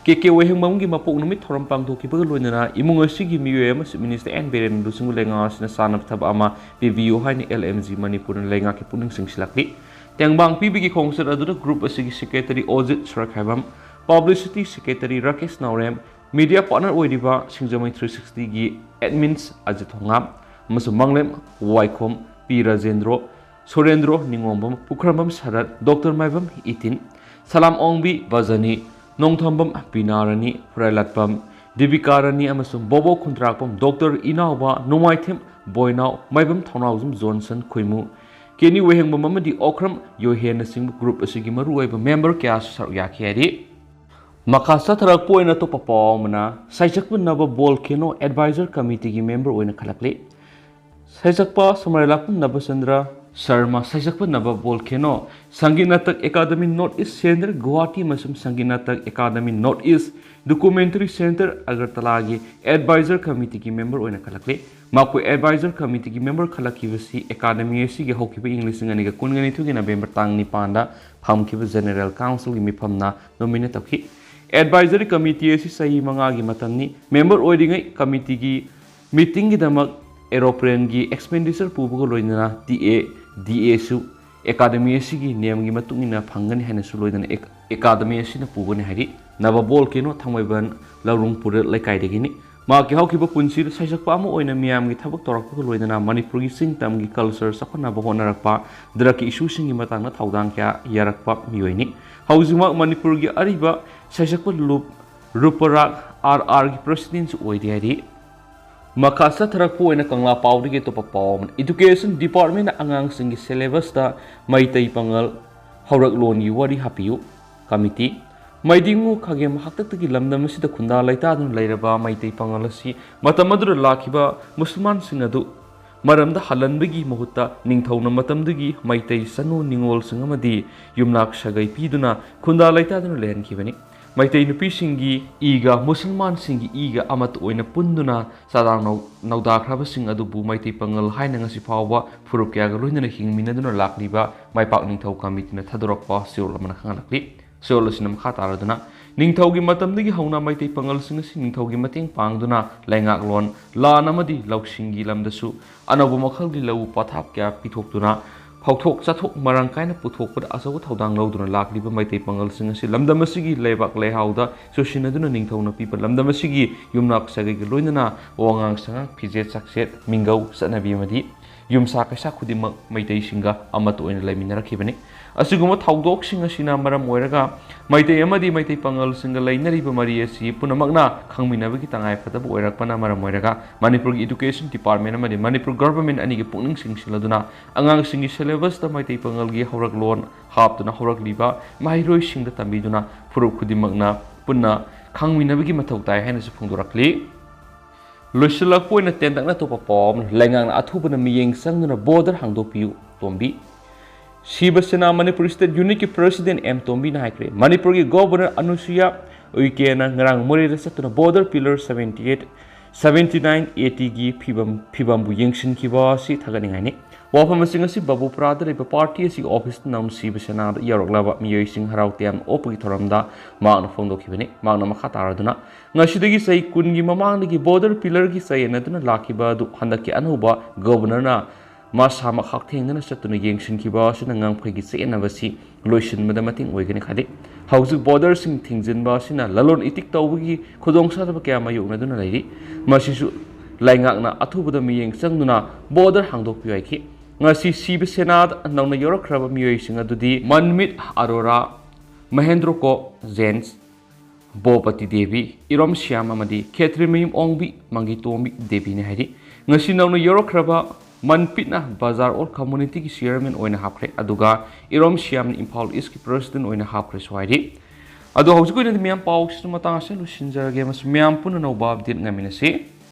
ꯀꯦ ꯀꯦ ꯋꯥꯍꯦꯡꯕꯝꯒꯤ ꯃꯄꯣꯛ ꯅꯨꯃꯤꯠ ꯊꯧꯔꯝ ꯄꯥꯡꯊꯣꯛꯈꯤꯕꯒ ꯂꯣꯏꯅꯅ ꯏꯃꯨꯡ ꯑꯁꯤꯒꯤ ꯃꯤꯑꯣꯏ ꯑꯃꯁꯨ ꯃꯤꯅꯤꯁꯇꯔ ꯑꯦꯟ ꯕꯤꯔꯦꯟ ꯂꯨꯆꯤꯡꯕ ꯂꯩꯉꯥꯛ ꯑꯁꯤꯅ ꯆꯥꯅꯕ ꯊꯕꯛ ꯑꯃ ꯄꯤꯕꯤꯌꯨ ꯍꯥꯏꯅ L M G ꯃꯅꯤꯄꯨꯔꯅ ꯂꯩꯉꯥꯛꯀꯤ ꯄꯨꯛꯅꯤꯡ ꯆꯤꯡꯁꯤꯜꯂꯛꯂꯤ꯫ ꯇꯦꯡꯕꯥꯡ ꯄꯤꯕꯒꯤ ꯈꯣꯡꯆꯠ ꯑꯗꯨꯗ ꯒ꯭ꯔꯨꯞ ꯑꯁꯤꯒꯤ ꯁꯦꯀ꯭ꯔꯦꯇꯔꯤ ꯑꯣꯖꯤꯠ ꯁꯣꯔꯛꯈꯥꯏꯕꯝ, ꯄꯕ꯭ꯂꯤꯁꯤꯇꯤ ꯁꯦꯀ꯭ꯔꯦꯇꯔꯤ ꯔꯥꯀꯦꯁ ꯅꯥꯎꯔꯦꯝ, ꯃꯤꯗꯤꯌꯥ ꯄꯥꯔꯠꯅꯔ ꯑꯣꯏꯔꯤꯕ ꯁꯤꯡꯖꯃꯩ three sixtyꯒꯤ ꯑꯦꯗꯃꯤꯟꯁ ꯑꯖꯤꯠ ꯊꯣꯉꯥꯝ ꯑꯃꯁꯨꯡ ꯃꯪꯂꯦꯝ ꯋꯥꯏꯈꯣꯝ, ꯄꯤ ꯔꯥꯖꯦꯟꯗ꯭ꯔꯣ, ꯁꯨꯔꯦꯟꯗ꯭ꯔꯣ ꯅꯤꯉꯣꯝꯕꯝ, ꯄꯨꯈ꯭ꯔꯝꯕꯝ ꯁꯔꯠ, ꯗꯣꯛꯇꯔ ꯃꯥꯏꯕꯝ ꯏꯇꯤꯟ, ꯁꯂꯥꯝ ꯑꯣꯡꯕꯤ ꯕꯖꯅꯤ, ꯅꯣꯡꯊꯣꯝꯕꯝ ꯕꯤꯅꯥꯔꯥꯅꯤ, ꯐꯨꯔꯥꯏꯂꯥꯠꯄꯝ ꯗꯤꯕꯤꯀꯥꯔꯥꯅꯤ ꯑꯃꯁꯨꯡ ꯕꯣꯕꯣ ꯈꯨꯟꯗ꯭ꯔꯥꯛꯄꯝ ꯗꯣꯛꯇꯔ ꯏꯅꯥꯎꯕ, ꯅꯣꯡꯃꯥꯏꯊꯦꯝ ꯕꯣꯏꯅꯥꯎ, ꯃꯥꯏꯕꯝ ꯊꯧꯅꯥꯎꯖꯝ ꯖꯣꯟꯁꯟ ꯈꯣꯏꯃꯨ, ꯀꯦꯅꯤ ꯋꯥꯍꯦꯡꯕꯝ ꯑꯃꯗꯤ ꯑꯣꯈ꯭ꯔꯝ ꯌꯣꯍꯦꯟꯅꯆꯤꯡꯕ ꯒ꯭ꯔꯨꯞ ꯑꯁꯤꯒꯤ ꯃꯔꯨꯑꯣꯏꯕ ꯃꯦꯝꯕꯔ ꯀꯌꯥꯁꯨ ꯁꯔꯨꯛ ꯌꯥꯈꯤ ꯍꯥꯏꯔꯤ꯫ ꯃꯈꯥ ꯆꯠꯊꯔꯛꯄ ꯑꯣꯏꯅ ꯑꯇꯣꯞꯄ ꯄꯥꯎ ꯑꯃꯅ, ꯁꯩꯁꯛꯄ ꯅꯕ ꯚꯣꯜꯀꯦꯅꯣ ꯑꯦꯗꯚꯥꯏꯖꯔ ꯀꯃꯤꯇꯤꯒꯤ ꯃꯦꯝꯕꯔ ꯑꯣꯏꯅ ꯈꯜꯂꯛꯂꯤ꯫ ꯁꯩꯁꯛꯄ ꯁꯃꯔꯥꯏꯂꯥꯛꯄꯝ ꯅꯕꯆꯟꯗ꯭ꯔ ꯁꯔꯃ, ꯁꯩꯁꯛꯄ ꯅꯕ ꯚꯣꯜꯀꯦꯅꯣ, Sangeet Natak academy north east centre Guwahati ꯑꯃꯁꯨꯡ Sangeet Natak academy north east documentary centre ꯑꯒꯔꯇꯂꯥꯒꯤ ꯑꯦꯗꯚꯥꯏꯖꯔ ꯀꯃꯤꯇꯤꯒꯤ ꯃꯦꯝꯕꯔ ꯑꯣꯏꯅ ꯈꯜꯂꯛꯂꯤ꯫ ꯃꯈꯣꯏ ꯑꯦꯗꯚꯥꯏꯖꯔ ꯀꯃꯤꯇꯤꯒꯤ ꯃꯦꯝꯕꯔ ꯈꯜꯂꯛꯈꯤꯕꯁꯤ ꯑꯦꯀꯥꯗꯃꯤ ꯑꯁꯤꯒꯤ ꯍꯧꯈꯤꯕ ꯏꯪ ꯂꯤꯁꯤꯡ ꯑꯅꯤꯒ ꯀꯨꯟꯒ ꯅꯤꯊꯣꯏꯒꯤ ꯅꯕꯦꯝꯕꯔ ꯇꯥꯡ ꯅꯤꯄꯥꯟꯗ ꯐꯝꯈꯤꯕ ꯖꯦꯅꯦꯔꯦꯜ ꯀꯥꯎꯟꯁꯤꯜꯒꯤ ꯃꯤꯐꯝꯅ ꯅꯣꯃꯤꯅꯦꯠ ꯇꯧꯈꯤ꯫ ꯑꯦꯗꯚꯥꯏꯖꯔꯤ ꯀꯃꯤꯇꯤ ꯑꯁꯤ ꯆꯍꯤ ꯃꯉꯥꯒꯤ ꯃꯇꯝꯅꯤ꯫ ꯃꯦꯝꯕꯔ ꯑꯣꯏꯔꯤꯉꯩ ꯀꯃꯤꯇꯤꯒꯤ ꯃꯤꯇꯤꯡꯒꯤꯗꯃꯛ ꯑꯦꯔꯣꯄ꯭ꯂꯦꯟꯒꯤ ꯑꯦꯛꯁꯄꯦꯟꯗꯤꯆꯔ ꯄꯨꯕꯒ ꯂꯣꯏꯅꯅ TA, DAꯁꯨ ꯑꯦꯀꯥꯗꯃꯤ ꯑꯁꯤꯒꯤ ꯅꯤꯌꯝꯒꯤ ꯃꯇꯨꯡ ꯏꯟꯅ ꯐꯪꯒꯅꯤ ꯍꯥꯏꯅꯁꯨ ꯂꯣꯏꯅꯅ ꯑꯦꯛ-, ꯑꯦꯀꯥꯗꯃꯤ ꯑꯁꯤꯅ ꯄꯨꯒꯅꯤ ꯍꯥꯏꯔꯤ꯫ ꯅꯕ ꯕꯣꯜꯀꯦꯅꯣ ꯊꯥꯡꯃꯩꯕꯟ ꯂꯧꯔꯨꯡ ꯄꯨꯔꯦꯜ ꯂꯩꯀꯥꯏꯗꯒꯤꯅꯤ꯫ ꯃꯍꯥꯛꯀꯤ ꯍꯧꯈꯤꯕ ꯄꯨꯟꯁꯤꯗ ꯁꯩꯁꯛꯄ ꯑꯃ ꯑꯣꯏꯅ ꯃꯤꯌꯥꯝꯒꯤ ꯊꯕꯛ ꯇꯧꯔꯛꯄꯒ ꯂꯣꯏꯅꯅ ꯃꯅꯤꯄꯨꯔꯒꯤ ꯆꯤꯡ ꯇꯝꯒꯤ culture ꯆꯥꯎꯈꯠꯅꯕ ꯍꯣꯠꯅꯔꯛꯄ, drugꯀꯤ issueꯁꯤꯡꯒꯤ ꯃꯇꯥꯡꯗ ꯊꯧꯗꯥꯡ ꯀꯌꯥ ꯌꯥꯔꯛꯄ ꯃꯤꯑꯣꯏꯅꯤ꯫ ꯍꯧꯖꯤꯛꯃꯛ ꯃꯅꯤꯄꯨꯔꯒꯤ ꯑꯔꯤꯕ ꯁꯩꯁꯛꯄ ꯂꯨꯞ ꯔꯨꯄꯔꯥꯛ RRꯒꯤ presidentꯁꯨ ꯑꯣꯏꯔꯤ ꯍꯥꯏꯔꯤ꯫ ꯃꯈꯥ ꯆꯠꯊꯔꯛꯄ ꯑꯣꯏꯅ ꯀꯪꯂꯥ ꯄꯥꯎꯗꯒꯤ ꯑꯇꯣꯞꯄ ꯄꯥꯎ ꯑꯃꯅ, Education Departmentꯅ ꯑꯉꯥꯡꯁꯤꯡꯒꯤ syllabusꯇ ꯃꯩꯇꯩ ꯄꯥꯉꯜ ꯍꯧꯔꯛꯂꯣꯟꯒꯤ ꯋꯥꯔꯤ ꯍꯥꯞꯄꯤꯌꯨ꯫ Committee, ꯃꯩꯗꯤꯡꯉꯨ ꯈꯥꯒꯦꯝ ꯍꯥꯛꯇꯛꯇꯒꯤ ꯂꯝꯗꯝ ꯑꯁꯤꯗ ꯈꯨꯟꯗꯥ ꯂꯩꯇꯥꯗꯨꯅ ꯂꯩꯔꯕ ꯃꯩꯇꯩ ꯄꯥꯉꯜ ꯑꯁꯤ ꯃꯇꯝ ꯑꯗꯨꯗ ꯂꯥꯛꯈꯤꯕ ꯃꯨꯁꯜꯃꯥꯟꯁꯤꯡ ꯑꯗꯨ ꯃꯔꯝꯗ ꯍꯜꯍꯟꯕꯒꯤ ꯃꯍꯨꯠꯇ ꯅꯤꯡꯊꯧꯅ ꯃꯇꯝꯗꯨꯒꯤ ꯃꯩꯇꯩ ꯆꯅꯨ ꯅꯤꯉꯣꯜꯁꯤꯡ ꯑꯃꯗꯤ ꯌꯨꯝꯅꯥꯛ ꯁꯥꯒꯩ ꯄꯤꯗꯨꯅ ꯈꯨꯟꯗꯥ ꯂꯩꯇꯥꯗꯨꯅ ꯂꯩꯍꯟꯈꯤꯕꯅꯤ꯫ ꯃꯩꯇꯩ ꯅꯨꯄꯤꯁꯤꯡꯒꯤ ꯏꯒ ꯃꯨꯁꯜꯃꯥꯟꯁꯤꯡꯒꯤ ꯏꯒ ꯑꯃꯠꯇ ꯑꯣꯏꯅ ꯄꯨꯟꯗꯨꯅ ꯆꯥꯗꯥꯡ ꯅꯧ-, ꯅꯧꯗꯥꯈ꯭ꯔꯕꯁꯤꯡ ꯑꯗꯨꯕꯨ ꯃꯩꯇꯩ ꯄꯥꯉꯜ ꯍꯥꯏꯅ ꯉꯁꯤ ꯐꯥꯎꯕ ꯐꯨꯔꯨꯞ ꯀꯌꯥꯒ ꯂꯣꯏꯅꯅ ꯍꯤꯡꯃꯤꯟꯅꯗꯨꯅ ꯂꯥꯛꯂꯤꯕ ꯃꯥꯏꯄꯥꯛ ꯅꯤꯡꯊꯧ committeeꯅ ꯊꯥꯗꯣꯔꯛꯄ ꯆꯦꯔꯣꯜ ꯑꯃꯅ ꯈꯪꯍꯜꯂꯛꯂꯤ꯫ ꯆꯦꯔꯣꯜ ꯑꯁꯤꯅ ꯃꯈꯥ ꯇꯥꯔꯗꯨꯅ, ꯅꯤꯡꯊꯧꯒꯤ ꯃꯇꯝꯗꯒꯤ ꯍꯧꯅ ꯃꯩꯇꯩ ꯄꯥꯉꯜꯁꯤꯡ ꯑꯁꯤ ꯅꯤꯡꯊꯧꯒꯤ ꯃꯇꯦꯡ ꯄꯥꯡꯗꯨꯅ ꯂꯩꯉꯥꯛꯂꯣꯟ, ꯂꯥꯟ ꯑꯃꯗꯤ ꯂꯧꯁꯤꯡꯒꯤ ꯂꯝꯗꯁꯨ ꯑꯅꯧꯕ ꯃꯈꯜꯒꯤ ꯂꯧꯎ ꯄꯊꯥꯞ ꯀꯌꯥ ꯄꯤꯊꯣꯛꯇꯨꯅ ꯐꯥꯎꯊꯣꯛ ꯆꯥꯊꯣꯛ ꯃꯔꯥꯡ ꯀꯥꯏꯅ ꯄꯨꯊꯣꯛꯄꯗ ꯑꯆꯧꯕ ꯊꯧꯗꯥꯡ ꯂꯧꯗꯨꯅ ꯂꯥꯛꯂꯤꯕ ꯃꯩꯇꯩ ꯄꯥꯉꯜꯁꯤꯡ ꯑꯁꯤ ꯂꯝꯗꯝ ꯑꯁꯤꯒꯤ ꯂꯩꯕꯥꯛ ꯂꯩꯍꯥꯎꯗ ꯆꯨꯁꯤꯟꯅꯗꯨꯅ ꯅꯤꯡꯊꯧꯅ ꯄꯤꯕ ꯂꯝꯗꯝ ꯑꯁꯤꯒꯤ ꯌꯨꯝꯅꯥꯛ ꯁꯥꯒꯩꯒ ꯂꯣꯏꯅꯅ ꯋꯥꯉꯥꯡ ꯁꯉꯥꯡ, ꯐꯤꯖꯦꯠ ꯆꯥꯛꯆꯦꯠ, ꯃꯤꯡꯒꯧ, ꯆꯠꯅꯕꯤ ꯑꯃꯗꯤ ꯌꯨꯝꯁꯥ ꯀꯩꯁꯥ ꯈꯨꯗꯤꯡꯃꯛ ꯃꯩꯇꯩꯁꯤꯡꯒ ꯑꯃꯠꯇ ꯑꯣꯏꯅ ꯂꯩꯃꯤꯟꯅꯔꯛꯈꯤꯕꯅꯤ꯫ ꯑꯁꯤꯒꯨꯝꯕ ꯊꯧꯗꯣꯛꯁꯤꯡ ꯑꯁꯤꯅ ꯃꯔꯝ ꯑꯣꯏꯔꯒ ꯃꯩꯇꯩ ꯑꯃꯗꯤ ꯃꯩꯇꯩ ꯄꯥꯉꯜꯁꯤꯡꯒ ꯂꯩꯅꯔꯤꯕ ꯃꯔꯤ ꯑꯁꯤ ꯄꯨꯝꯅꯃꯛꯅ ꯈꯪꯃꯤꯟꯅꯕꯒꯤ ꯇꯉꯥꯏꯐꯗꯕ ꯑꯣꯏꯔꯛꯄꯅ ꯃꯔꯝ ꯑꯣꯏꯔꯒ ꯃꯅꯤꯄꯨꯔꯒꯤ Education Department ꯑꯃꯗꯤ ꯃꯅꯤꯄꯨꯔ government ꯑꯅꯤꯒꯤ ꯄꯨꯛꯅꯤꯡ ꯆꯤꯡꯁꯤꯜꯂꯗꯨꯅ ꯑꯉꯥꯡꯁꯤꯡꯒꯤ syllabusꯇ ꯃꯩꯇꯩ ꯄꯥꯉꯜꯒꯤ ꯍꯧꯔꯛꯂꯣꯟ ꯍꯥꯞꯇꯨꯅ ꯍꯧꯔꯛꯂꯤꯕ ꯃꯍꯩꯔꯣꯏꯁꯤꯡꯗ ꯇꯝꯕꯤꯗꯨꯅ ꯐꯨꯔꯨꯞ ꯈꯨꯗꯤꯡꯃꯛꯅ ꯄꯨꯟꯅ ꯈꯪꯃꯤꯟꯅꯕꯒꯤ ꯃꯊꯧ ꯇꯥꯏ ꯍꯥꯏꯅꯁꯨ ꯐꯣꯡꯗꯣꯔꯛꯂꯤ꯫ ꯂꯣꯏꯁꯤꯜꯂꯛꯄ ꯑꯣꯏꯅ ꯇꯦꯟꯇꯛꯅ ꯑꯇꯣꯞꯄ ꯄꯥꯎ ꯑꯃꯅ, ꯂꯩꯉꯥꯛꯅ ꯑꯊꯨꯕꯅ ꯃꯤꯠꯌꯦꯡ ꯆꯪꯗꯨꯅ border ꯍꯥꯡꯗꯣꯛꯄꯤꯌꯨ, ꯇꯣꯝꯕꯤ꯫ ꯁꯤꯕ ꯁꯦꯅꯥ ꯃꯅꯤꯄꯨꯔ State Unitꯀꯤ President ꯑꯦꯝ ꯇꯣꯝꯕꯤꯅ ꯍꯥꯏꯈ꯭ꯔꯦ, ꯃꯅꯤꯄꯨꯔꯒꯤ Governor ꯑꯅꯨꯁꯨꯌꯥ ꯎꯏꯀꯦꯅ ꯉꯔꯥꯡ ꯃꯣꯔꯦꯗ ꯆꯠꯇꯨꯅ border pillar seventy eight, seventy nine A Tꯒꯤ ꯐꯤꯕꯝ, ꯐꯤꯕꯝꯕꯨ ꯌꯦꯡꯁꯤꯟꯈꯤꯕ ꯑꯁꯤ ꯊꯥꯒꯠꯅꯤꯡꯉꯥꯏꯅꯤ꯫ ꯋꯥꯐꯝꯁꯤꯡ ꯑꯁꯤ ꯕꯥꯕꯨꯄꯨꯔꯥꯗ ꯂꯩꯕ party ꯑꯁꯤꯒꯤ office ꯅꯝ ꯁꯤꯕ ꯁꯦꯅꯥꯗ ꯌꯧꯔꯛꯂꯕ ꯃꯤꯑꯣꯏꯁꯤꯡ ꯍꯔꯥꯎ ꯇꯌꯥꯝꯅ ꯑꯣꯛꯄꯒꯤ ꯊꯧꯔꯝꯗ ꯃꯍꯥꯛꯅ ꯐꯣꯡꯗꯣꯛꯈꯤꯕꯅꯤ꯫ ꯃꯍꯥꯛꯅ ꯃꯈꯥ ꯇꯥꯔꯗꯨꯅ, ꯉꯁꯤꯗꯒꯤ ꯆꯍꯤ ꯀꯨꯟꯒꯤ ꯃꯃꯥꯡꯗꯒꯤ border pillarꯒꯤ ꯆꯌꯦꯠꯅꯗꯨꯅ ꯂꯥꯛꯈꯤꯕ ꯑꯗꯨ ꯍꯟꯗꯛꯀꯤ ꯑꯅꯧꯕ Governorꯅ ꯃꯁꯥꯃꯛ ꯍꯛꯊꯦꯡꯅꯅ ꯆꯠꯇꯨꯅ ꯌꯦꯡꯁꯤꯟꯈꯤꯕ ꯑꯁꯤꯅ ꯉꯥꯡꯐꯩꯒꯤ ꯆꯌꯦꯠꯅꯕ ꯑꯁꯤ ꯂꯣꯏꯁꯤꯟꯕꯗ ꯃꯇꯦꯡ ꯑꯣꯏꯒꯅꯤ ꯈꯜꯂꯤ꯫ ꯍꯧꯖꯤꯛ ꯕꯣꯔꯗꯔꯁꯤꯡ ꯊꯤꯡꯖꯤꯟꯕ ꯑꯁꯤꯅ ꯂꯂꯣꯟ ꯏꯇꯤꯛ ꯇꯧꯕꯒꯤ ꯈꯨꯗꯣꯡꯆꯥꯗꯕ ꯀꯌꯥ ꯃꯥꯌꯣꯛꯅꯗꯨꯅ ꯂꯩꯔꯤ꯫ ꯃꯁꯤꯁꯨ ꯂꯩꯉꯥꯛꯅ ꯑꯊꯨꯕꯗ ꯃꯤꯠꯌꯦꯡ ꯆꯪꯗꯨꯅ ꯕꯣꯔꯗꯔ ꯍꯥꯡꯗꯣꯛꯄꯤꯌꯨ ꯍꯥꯏꯈꯤ꯫ ꯉꯁꯤ ꯁꯤꯕ ꯁꯦꯅꯥꯗ ꯅꯧꯅ ꯌꯧꯔꯛꯈ꯭ꯔꯕ ꯃꯤꯑꯣꯏꯁꯤꯡ ꯑꯗꯨꯗꯤ ꯃꯟꯃꯤꯠ ꯑꯔꯣꯔꯥ, ꯃꯍꯦꯟꯗ꯭ꯔꯣ ꯀꯣ ꯖꯦꯟꯁ, ꯕꯣꯄꯇꯤ ꯗꯦꯕꯤ, ꯏꯔꯣꯝ ꯁ꯭ꯌꯥꯝ ꯑꯃꯗꯤ ꯈꯦꯇ꯭ꯔꯤꯃꯌꯨꯝ ꯑꯣꯡꯕꯤ ꯃꯪꯒꯤꯇꯣꯝꯕꯤ ꯗꯦꯕꯤꯅꯤ ꯍꯥꯏꯔꯤ꯫ ꯉꯁꯤ ꯅꯧꯅ ꯌꯧꯔꯛꯈ꯭ꯔꯕ ꯃꯟꯄꯤꯠꯅ ꯕꯖꯥꯔ ꯑꯣꯜ ꯀꯝꯃꯨꯅꯤꯇꯤꯒꯤ ꯆꯤꯌꯔꯃꯦꯟ ꯑꯣꯏꯅ ꯍꯥꯞꯈ꯭ꯔꯦ, ꯑꯗꯨꯒ ꯏꯔꯣꯝ ꯁ꯭ꯌꯥꯝꯅ ꯏꯝꯐꯥꯜ ꯏꯁꯀꯤ ꯄ꯭ꯔꯦꯁꯤꯗꯦꯟ ꯑꯣꯏꯅ ꯍꯥꯞꯈ꯭ꯔꯦꯁꯨ ꯍꯥꯏꯔꯤ꯫ ꯑꯗꯣ ꯍꯧꯖꯤꯛꯀꯤ ꯑꯣꯏꯅꯗꯤ ꯃꯌꯥꯝ ꯄꯥꯎꯁꯤꯁꯨ ꯃꯇꯥꯡ ꯑꯁꯤꯗ ꯂꯣꯏꯁꯤꯟꯖꯔꯒꯦ, ꯑꯃꯁꯨꯡ ꯃꯌꯥꯝ ꯄꯨꯟꯅ ꯑꯅꯧꯕ ꯑꯞꯗꯦꯠ ꯉꯥꯏꯃꯤꯟꯅꯁꯤ꯫